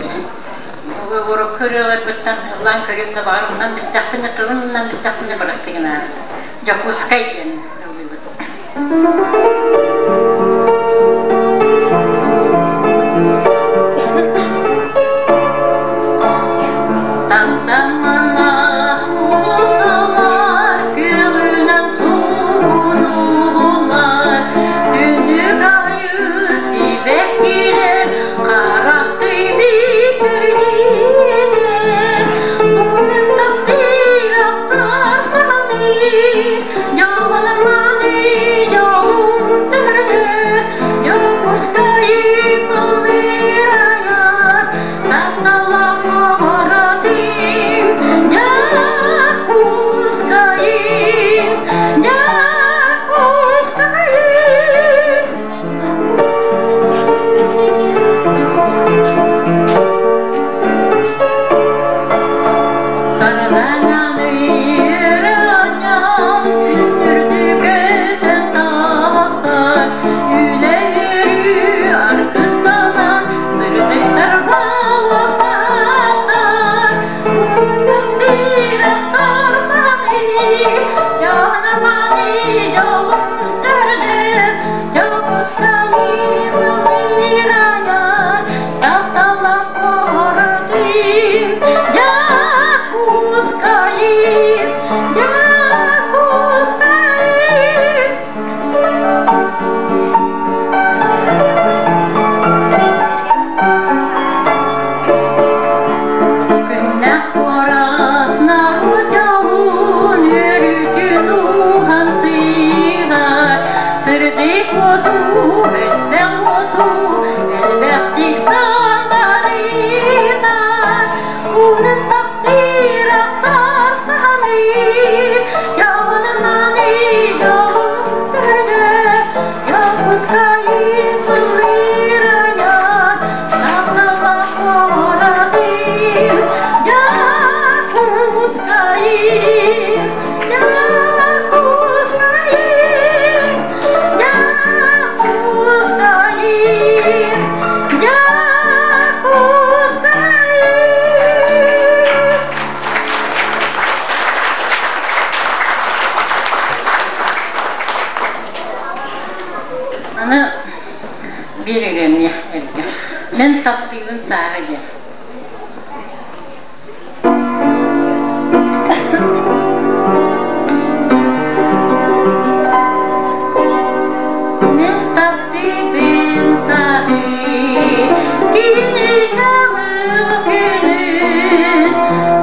L: Урукку ырыаларбыттан ыллаан көрүөм да баҕар умнан истэхпинэ, тылын умнан истэхпинэ просты гынаары. Дьокуускай диэн ыллыыбыт. Тастамманах уулуссалар күөҕүнэн суугунууллар, Түннүк аайы сибэккилэр харахтыы бүтүрдүлэр. Таптыыр ахтар саҕалыы, дьоллонор дьолум төрдө, Дьокуускайым ыллыыр айар, тапталлаах куоратым, Дьокуускайым, Дьокуускайым. Сардаҥаны үөрэ-анньан күндүрдүгэтэн тахсар, үлэ-үөрүү аргыстанан сырдыктар баласаттар. Күндүм биир саҕыы, дьонуманы дьолум төрдө, Дьокуускайым ыллыыр-айар, тапталлаах куоратым. Дьокуускайым, Дьокуускайым. Күннэх куорат норуот дьолун үөрүүтүн уһансыылар, Сырдык уоту, элбэх уоту, элбэхтик сандарыытар, Уунун таптыыр ахтар саһалыы, Дьолунан дьолун төрдө, Дьокуускайым ыллыыр айар, Тапталлаах куоратым, Дьокуускайым, Дьокуускайым, Дьокуускайым, Дьокуускайым. Аны биир ырыаны эргэ. Мин таптыыбын сааһы диэн. Мин таптыыбын сааһы, кини көҥүл күнүн,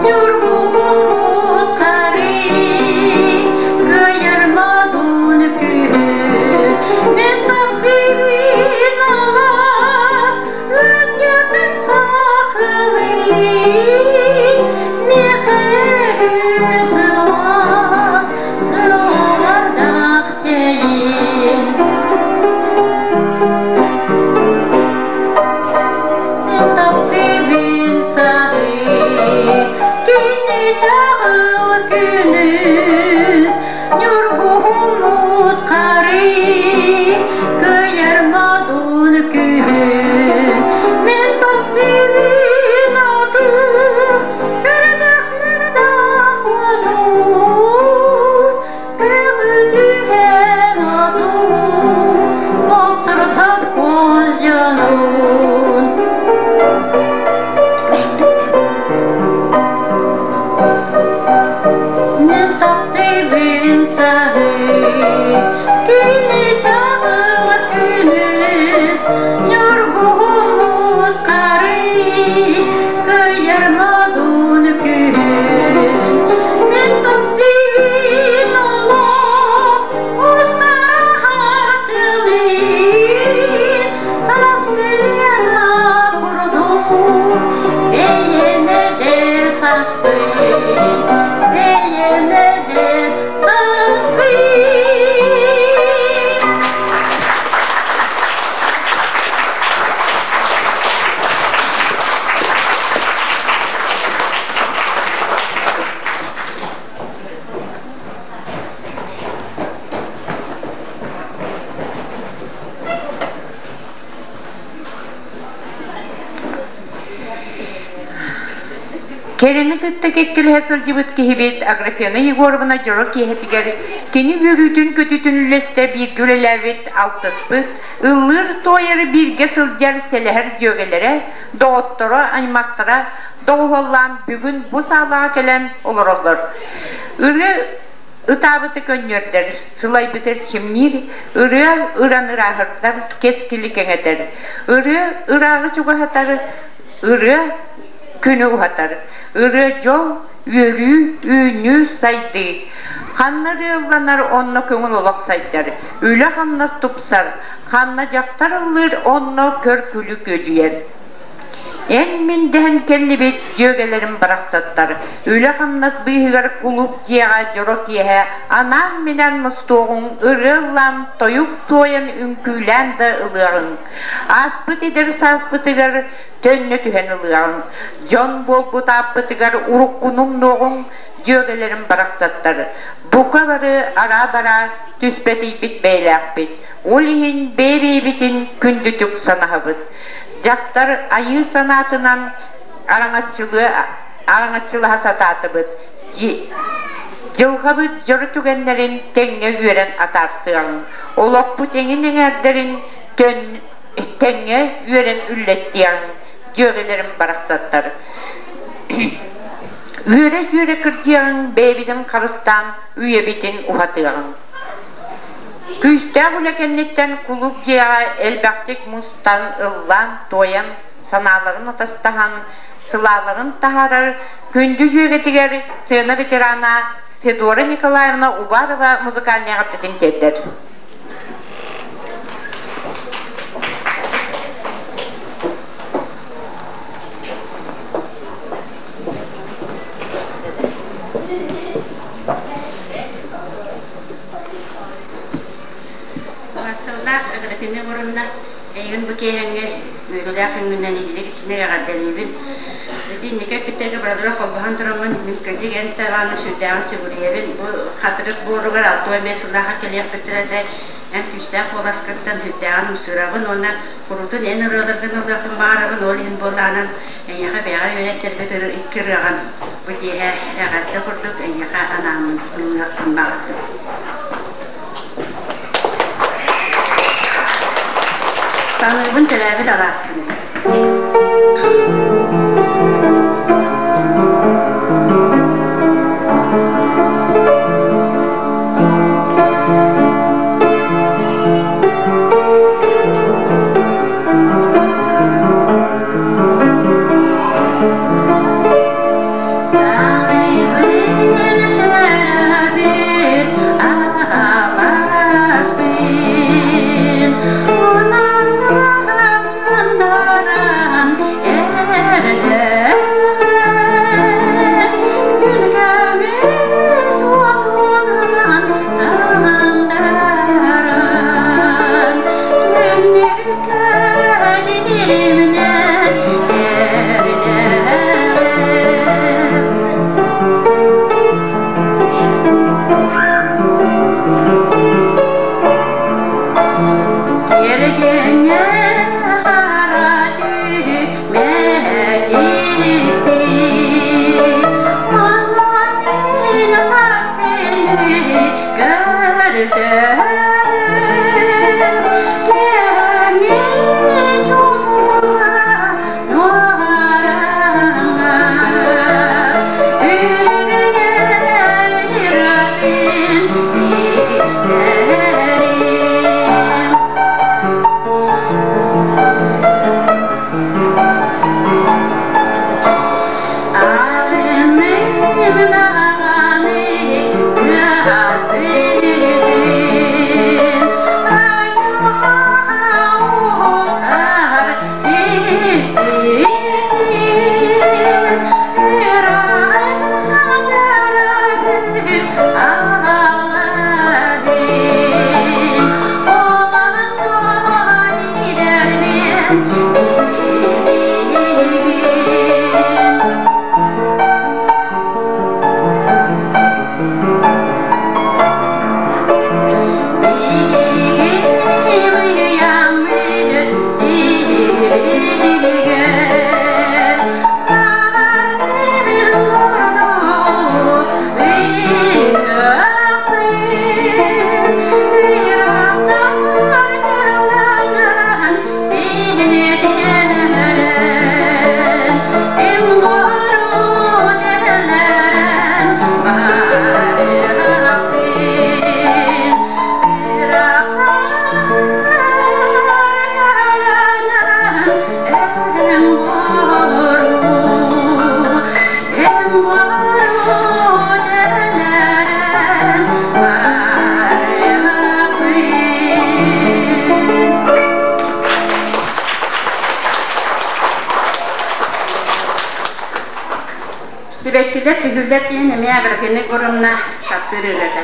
L: ньургуһун харый, кыайар модун күһүн. Мин таптыыбын алаас, ынньатын сахы.
B: Кэрэни кытта кэккэлэһэ сылдьыбыт киһибит Аграфена Егоровна дьоро киэһэтигэр кини үөрүүтүн-көтүүтүн үллэстэ бииргэ үлэлээбит, алтыспыт, ыллыыр-туойар бииргэ сылдьар сэлэһэр дьүөгэлэрэ, доҕотторо, аймахтара доҕуһуоллаан бүгүн бу саалаҕа кэлэн олороллор. Ырыа ытаабыты көнньүөрдэр, сылайбыты эрчимниир, ырыа ыран ырааһырдар, кэскили кэҥэтэр, ырыа ырааҕы чугаһатар, ырыа күнү уһатар, ырыа дьол, үөрүү, үүнүү, сайдыы. Ханна ырыалланар, онно көҥүл олох сайдар, үлэ-хамнас тупсар, ханна дьахтар ыллыыр, онно көр-күлүү күөдьүйэр. Эн мин дэһэн кэллибит дьүөгэлэрим барахсаттар, үлэ-хамнас быыһыгар кулууп дьиэҕэ дьоро киэһэ анаан-минээн мустуоҕуҥ, ырыа ыллаан, тойук туойан, үҥкүүлээн да ылыаҕыҥ. Ааспыт эдэр сааспытыгар төннө түһэн ылыаҕыҥ. Дьон буолбут ааппытыгар уруккуну умнуоҕуҥ, дьүөгэлэрим барахсаттар. Бука бары араа-бараа түспэтийбит бэйэлээхпит. Ол иһин бэйэ-бэйэбитин күндүтүк санаһабыт. Дьахтар айыы санаатынан араҥаччылаһа сатаатыбыт. Дьылҕабыт дьоро түгэннэрин тэҥҥэ үөрэн атаарсыаҕыҥ. Олохпут эҥин эҥээрдэрин тэҥҥэ үөрэн үллэстиэҕиҥ, дьүөгэлэрим барахсаттар. Үөрэ-дьүөрэ кырдьыаҕыҥ, бэйэбитин харыстаан үйэбитин уһатыаҕыҥ. Күүстээх үлэ кэнниттэн кулууп дьиэҕэ элбэхтик мустан, ыллаан, туойан, санааларын атастаһан, сылааларын таһаарар күндү дьүөгэтигэр сцена ветерана Федора Николаевна Уварова музыкальнай эҕэрдэтин тиэрдэр.
J: Убаастабыллаах Аграфена Егоровна, эйигин бу киэһэҥҥэ үөрүүлээх күҥҥүнэн иһирэх истиҥник эҕэрдэлиибин. Ити инники эппиттэргэ барылара холбоһон тураммын, мин кырдьык эн талааны сүрдээҕин сүгүрүйэбин. Бу хатырык буоругар 65 сыллаахха кэлиэхпиттэрэ да, эн күүстээх куоласкыттан сүрдээҕин ымсыырабын уонна куруутун эн ырыаларгын ылыахпын баҕарабын, ол иһин буоллаҕынан эйиэхэ бэйэҕэр үөрэттэрбит икки ырыаҕын бу киэһэ эҕэрдэ курдук эйиэхэ анааммын ыллыахпын баҕардым. Саныыбын төрөөбүт алааспын. Сибэккилэр түһүүллэр диэн эмиэ Аграфена Егоровна таптыыр ырыата.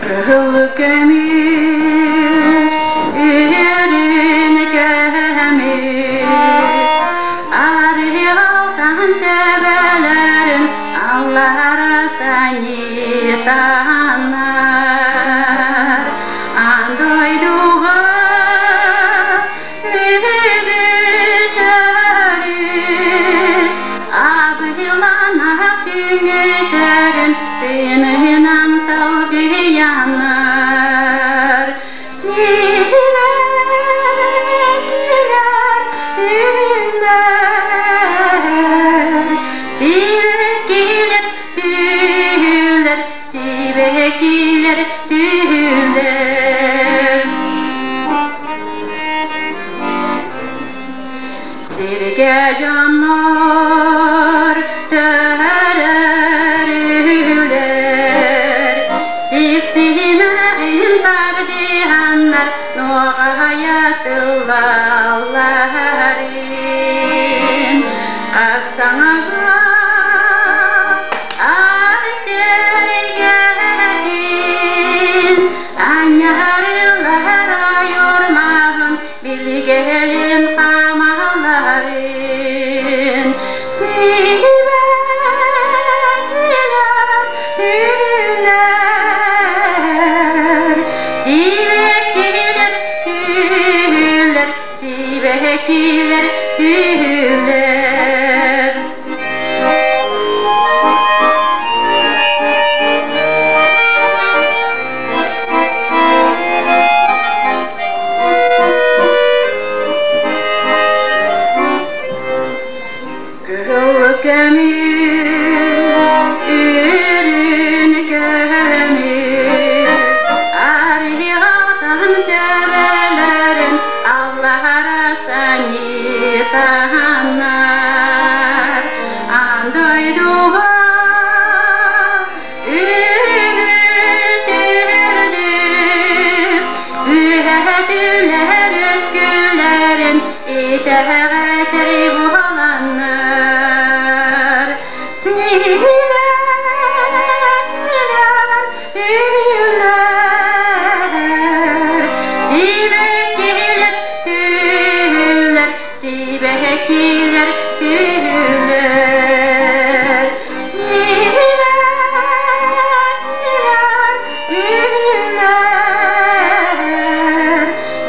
J: Кыһыл көмүс үрүн көмүс арыалтан төбөлөрүн аллара санитаннар аан дойдуга үгүс өрүс Абыйланах түҥүсэрин тыынынан салгыйаннар Сирэкилэр түллэр, сирэкилэр түллэр, сибэкилэр түллэр. Сиргэ дьоннор төрөр үһүлэр, Сиксимэҕин тардыһаннар нуоҕайа тыллалларын. Хас саҥаҕа ар сэргэтин, Анньарыллар ойурмаҕын билгэлин хаамалларын сибэккилэр түллэр, сибэккилэр түллэр, сибэккилэр түллэр. Кыһыл көмүс, үрүн көмүс, арыйаҕатын төбөлөрүн аллара санитаннар. Аан дойдуга Үһэтүлэр өскүлэрин итэҕэтэр буоланнар Сибэккилэр түллэр, сибэккилэр түллэр, сибэккилэр түллэр, сибэккилэр түллэр,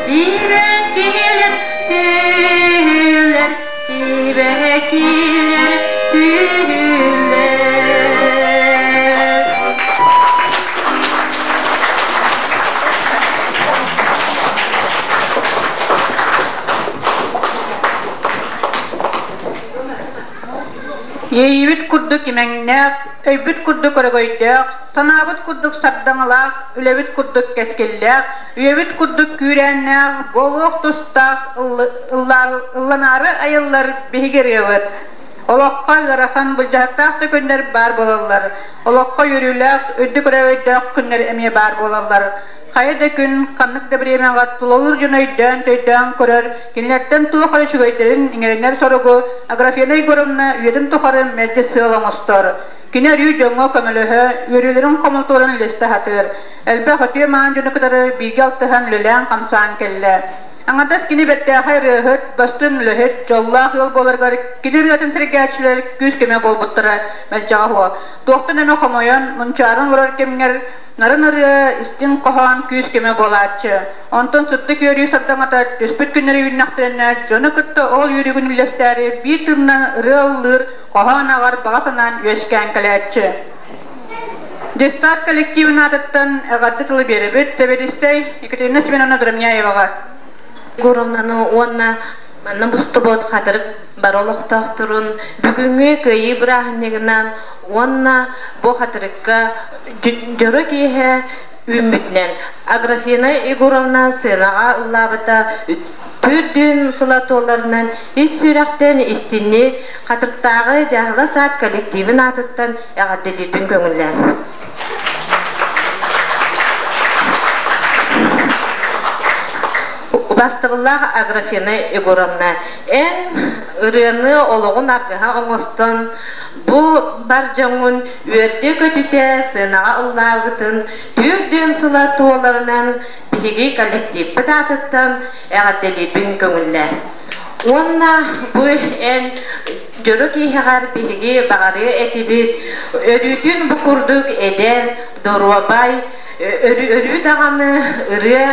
J: сибэккилэр түллэр, сибэккилэр түллэр.
D: Иэйиибит курдук имэҥнээх, өйбүт курдук өрөгөйдөөх, санаабыт курдук сардаҥалаах, үлэбит курдук кэскиллээх, үйэбит курдук күүрээннээх, буолуох тустаах ылланаары айыллар биһиги ырыабыт. Олоххо ыарахан, былдьаһыктаах да күннэр баар буолаллар. Олоххо үөрүүлээх, үрдүк өрөгөйдөөх күннэр эмиэ баар буолаллар. Хайа да күн, ханнык да бириэмэҕэ тулалыыр дьон өйдөөн-төйдөөн көрөр, кинилэртэн туох эрэ үчүгэйдэрин иҥэринэр соругу Аграфена Егоровна үйэтин тухары мэлдьи сыал оҥостор. Кини өрүү дьоҥҥо көмөлөһө, үөрүүлэрин хомолтолорун үллэстэ сатыыр. Элбэх үтүө-маан дьону кытары бииргэ алтыһан үлэлээн-хамсаан кэллэ. Аҥардас кини бэртээхэй ырыаһыт, бастыҥ үлэһит, дьоллоох ыал буоларыгар кини ырыатын сэргээччилэр күүс-көмө буолбуттара мэлдьэҕэ уһуо. Туохтан эмэ хомойон, мунчааран олорор кэмҥэр нарын ырыа, истиҥ хоһоон күүс-көмө буолааччы. Онтон сырдык үөрүү сардаҥата түспүт күннэри үүннэхтэринэ, дьону кытта ол үөрүүгүн үллэстээри биир тылынан ырыа ыллыыр, хоһоон ааҕар баҕа санаан үөскээн кэлээччи. Дьыстаат коллективын аатыттан эҕэрдэ тылы биэрэбит Тэбэдиссэй Екатерина Семеновна Дромняеваҕа.
M: Егоровнаны уонна манна мустубут хатырык бары олохтоохторун бүгүҥҥү Кыайыы бырааһынньыгынан уонна бу хатырыкка дьоро киэһэ үүммүтүнэн Аграфена Егоровна сыанаҕа ыллаабыта төрдүн сыла туоларынан ис сүрэхтэн истинник Хатырыктааҕы дьааһыла саад коллективын аатыттан эҕэрдэлиирбин көҥүллээн. Убастабыллаах Аграфена Егоровна, эн ырыаны олоҕун аргыһа оҥостон, бу бар дьоҥҥун үөрдэ-көтүтэ сыанаҕа ыллаабытын төрдүөн сыла туоларынан биһиги коллективпыт аатыттан эҕэрдэлиирбин көҥүллээ. Уонна бу эн дьоро киэһэҕэр биһиги баҕарыа этибит, өрүүтүн бу курдук эдэр, доруобай, өрүү даҕаны ырыа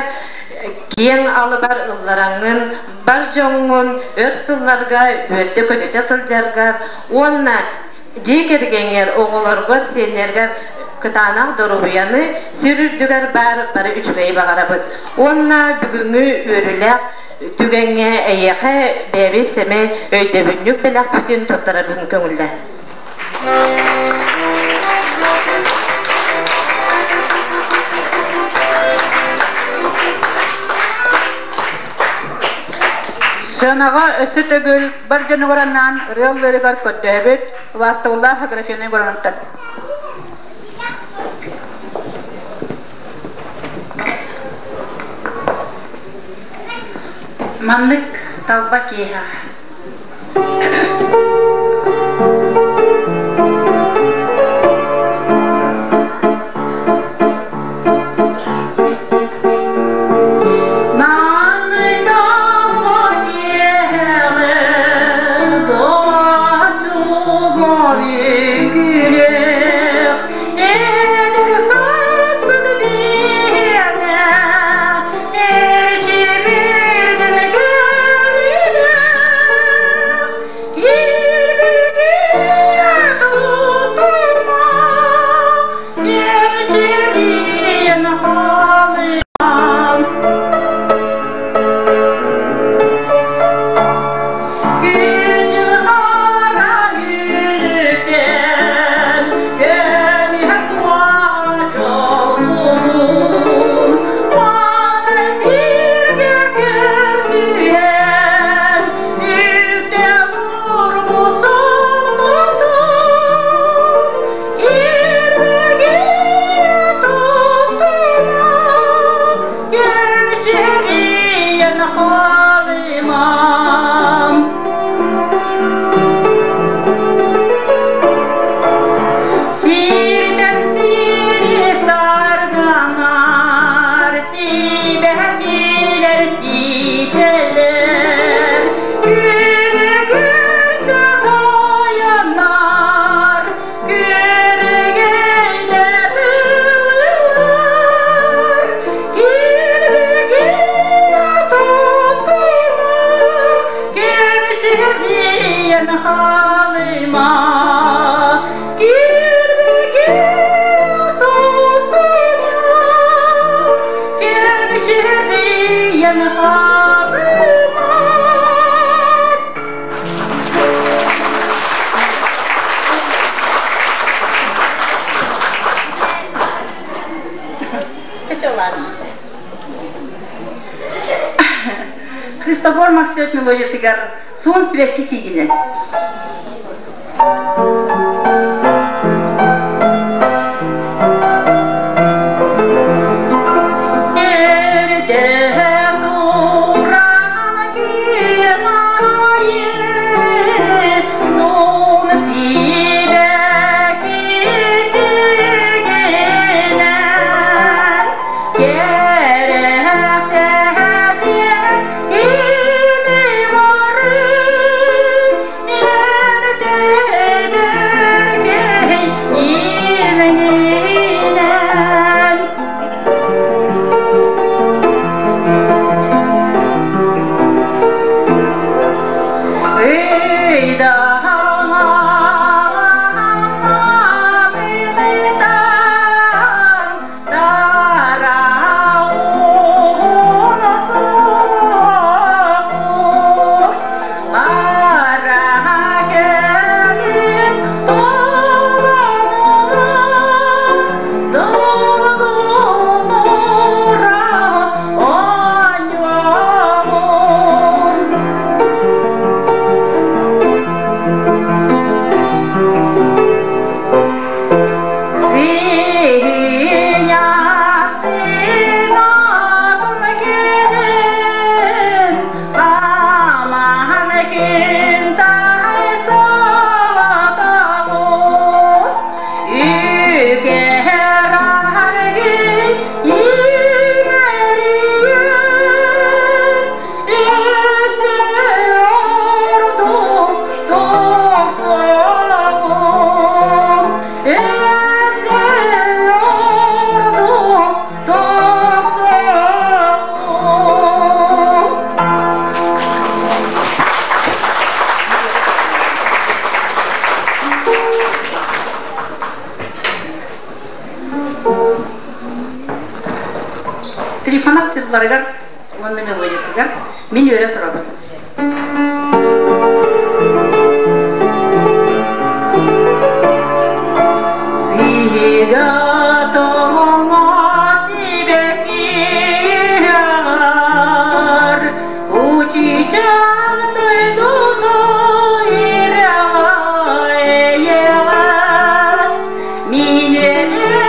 M: киэҥ алыбар ыллараҥҥын, бар дьоҥҥун өр сылларга үөрдэ-көтүтэ сылдьаргар уонна дьиэ кэргэҥҥэр, оҕолоргор, сиэннэргэр кытаанах доруобуйаны сир үрдүгэр баар бары үчүгэйи баҕарабыт. Уонна бүгүҥҥү үөрүүлээх түгэҥҥэ эйиэхэ бэйэбит сэмэй өйдөбүнньүк бэлэхпитин туттарабын көҥүллээ.
D: Сыанаҕа өссө төгүл бар дьонугар анаан ырыа ыллыырыгар көрдөһөбүт убаастабыллаах Аграфена Егоровнаттан.
J: Маннык талба киэһэ. Христофор Максимов мелодиятыгар суон сибэкки сиигинэн. Трифонов тылларыгар уонна мелодиятыгар мин үөрэ турабын. Сиһига тоҥо сибэкки Учичан дойдуну ирэҕэйэҕэс Минере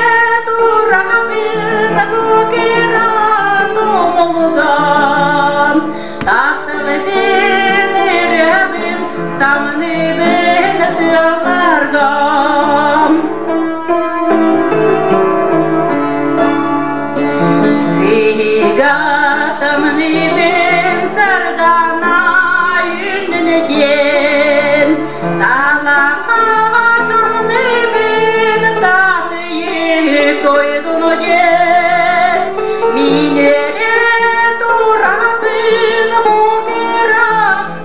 J: турамын букера тумулган Тапталбын ирэбин тамныбын тыаларгам Сига тамныбын сардана үннүген Талаха тамныбын татыйы тойдунуген Минере турабын букера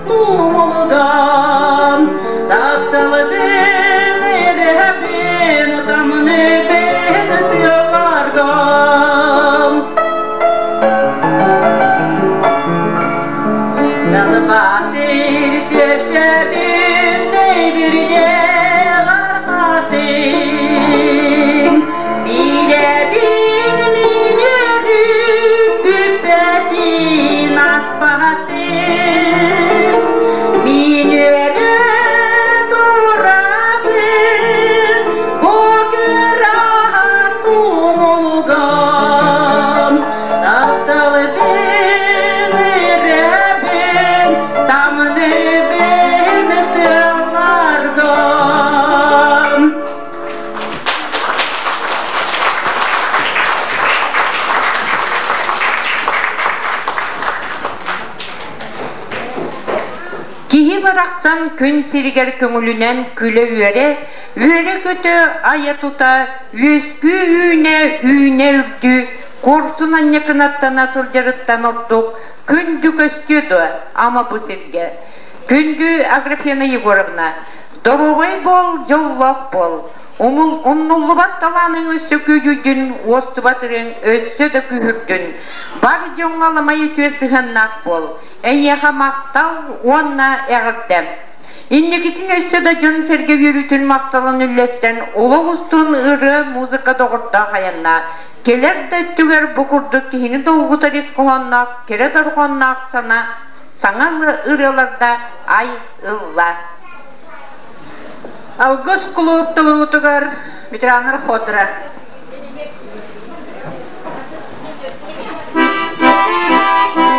J: тумулган Тапталбын ирэбин тамныбын тыаларгам Далбатыр сөпсөбүн бирге арқатын Билебин минерү бүппэтин аспатын Минерү турабын бу тумулган Тапталбын ирэбин тамныбын тыаларгам
B: Киһи барахсан күн сиригэр көҥүлүнэн күлэ-үөрэ, үөрэ-көтө айа-тута, үөскүү үүнэ, үүнэ үрдүү, куорсун анньакынаттана сылдьарыттан ордук күндү көстүө дуо, ама бу сиргэ. Күндү Аграфена Егоровна, доруобай буол, дьоллоох буол. Умнуллубат талааныҥ өссө күүһүрдүн, уостубат ырыаҥ өссө да күүһүрдүн. Бар дьоҥҥо аламай үтүө сыһыаннаах буол. Эйиэхэ махтал уонна эҕэрдэ. Инникитин өссө да дьон-сэргэ үөрүүтүн махталын үллэстэн олох устун ырыа, музыка доҕордоох айанна. Кэлэр да өттүгэр бу курдук киһини долгутар ис хоһоонноох, кэрэ дорҕоонноох сана, саҥа ырыаларда ай ылла.
D: Алгыс кулууп толоруутугар ветераннар ходра.
N: Thank you.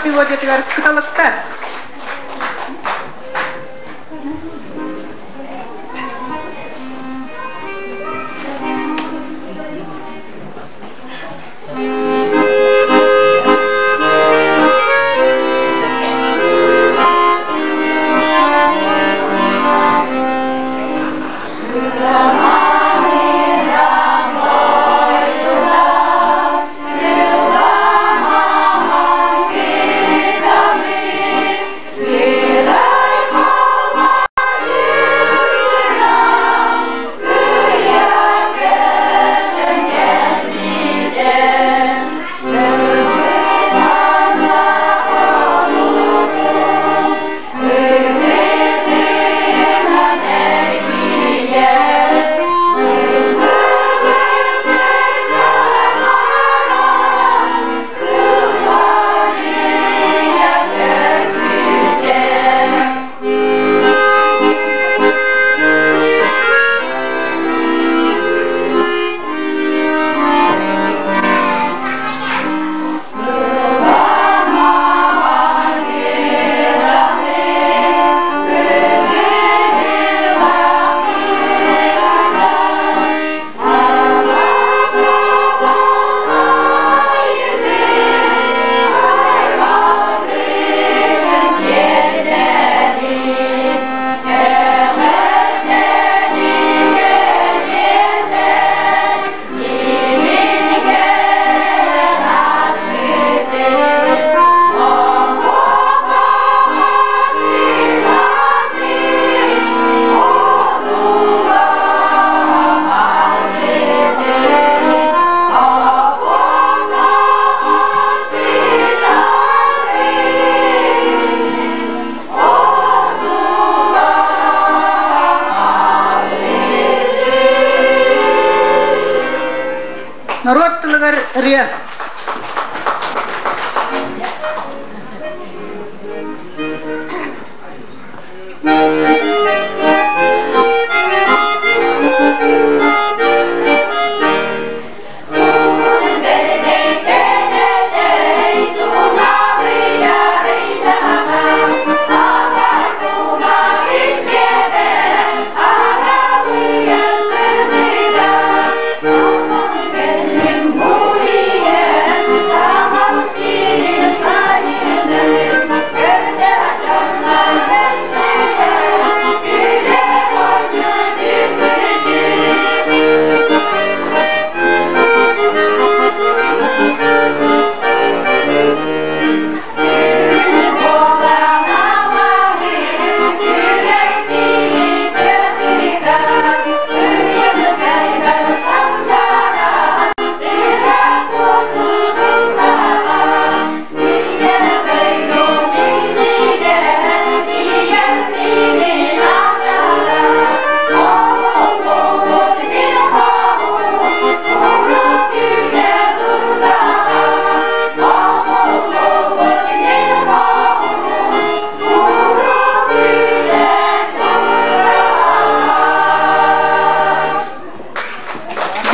D: мелодиятыгар кыталыктар. Норуот тылыгар ырыа.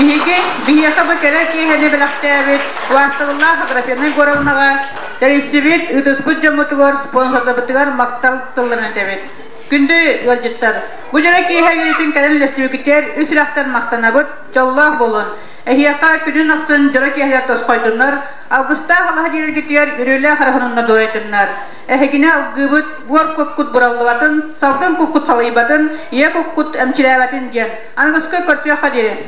D: Биһиги биһиэхэ бу кэрэ киэһэни бэлэхтээбит убаастабыллаах Аграфена Егоровнаҕа тэрийсибит, ыытыспыт дьоммутугар, спонсордарбытыгар махтал тылларын этэбит. Күндү ыалдьыттар, бу дьоро киэһэ үөрүүтүн кэлэн үллэстибиккитигэр үс сүрэхтэн махтанабыт, дьоллоох буолун! Эһиэхэ күнүн ахсын дьоро киэһэлэр тосхойдуннар, алгыстаах алаһа дьиэлэргитигэр үрүлээх эрэ дуорайдыннар. Эһигини алгыыбыт, буор куккут бураллыбатын, салгын куккут салыйбатын, ийэ куккут эмчилээбэтин диэн. Аныгыскы көрсүөххэ диэри.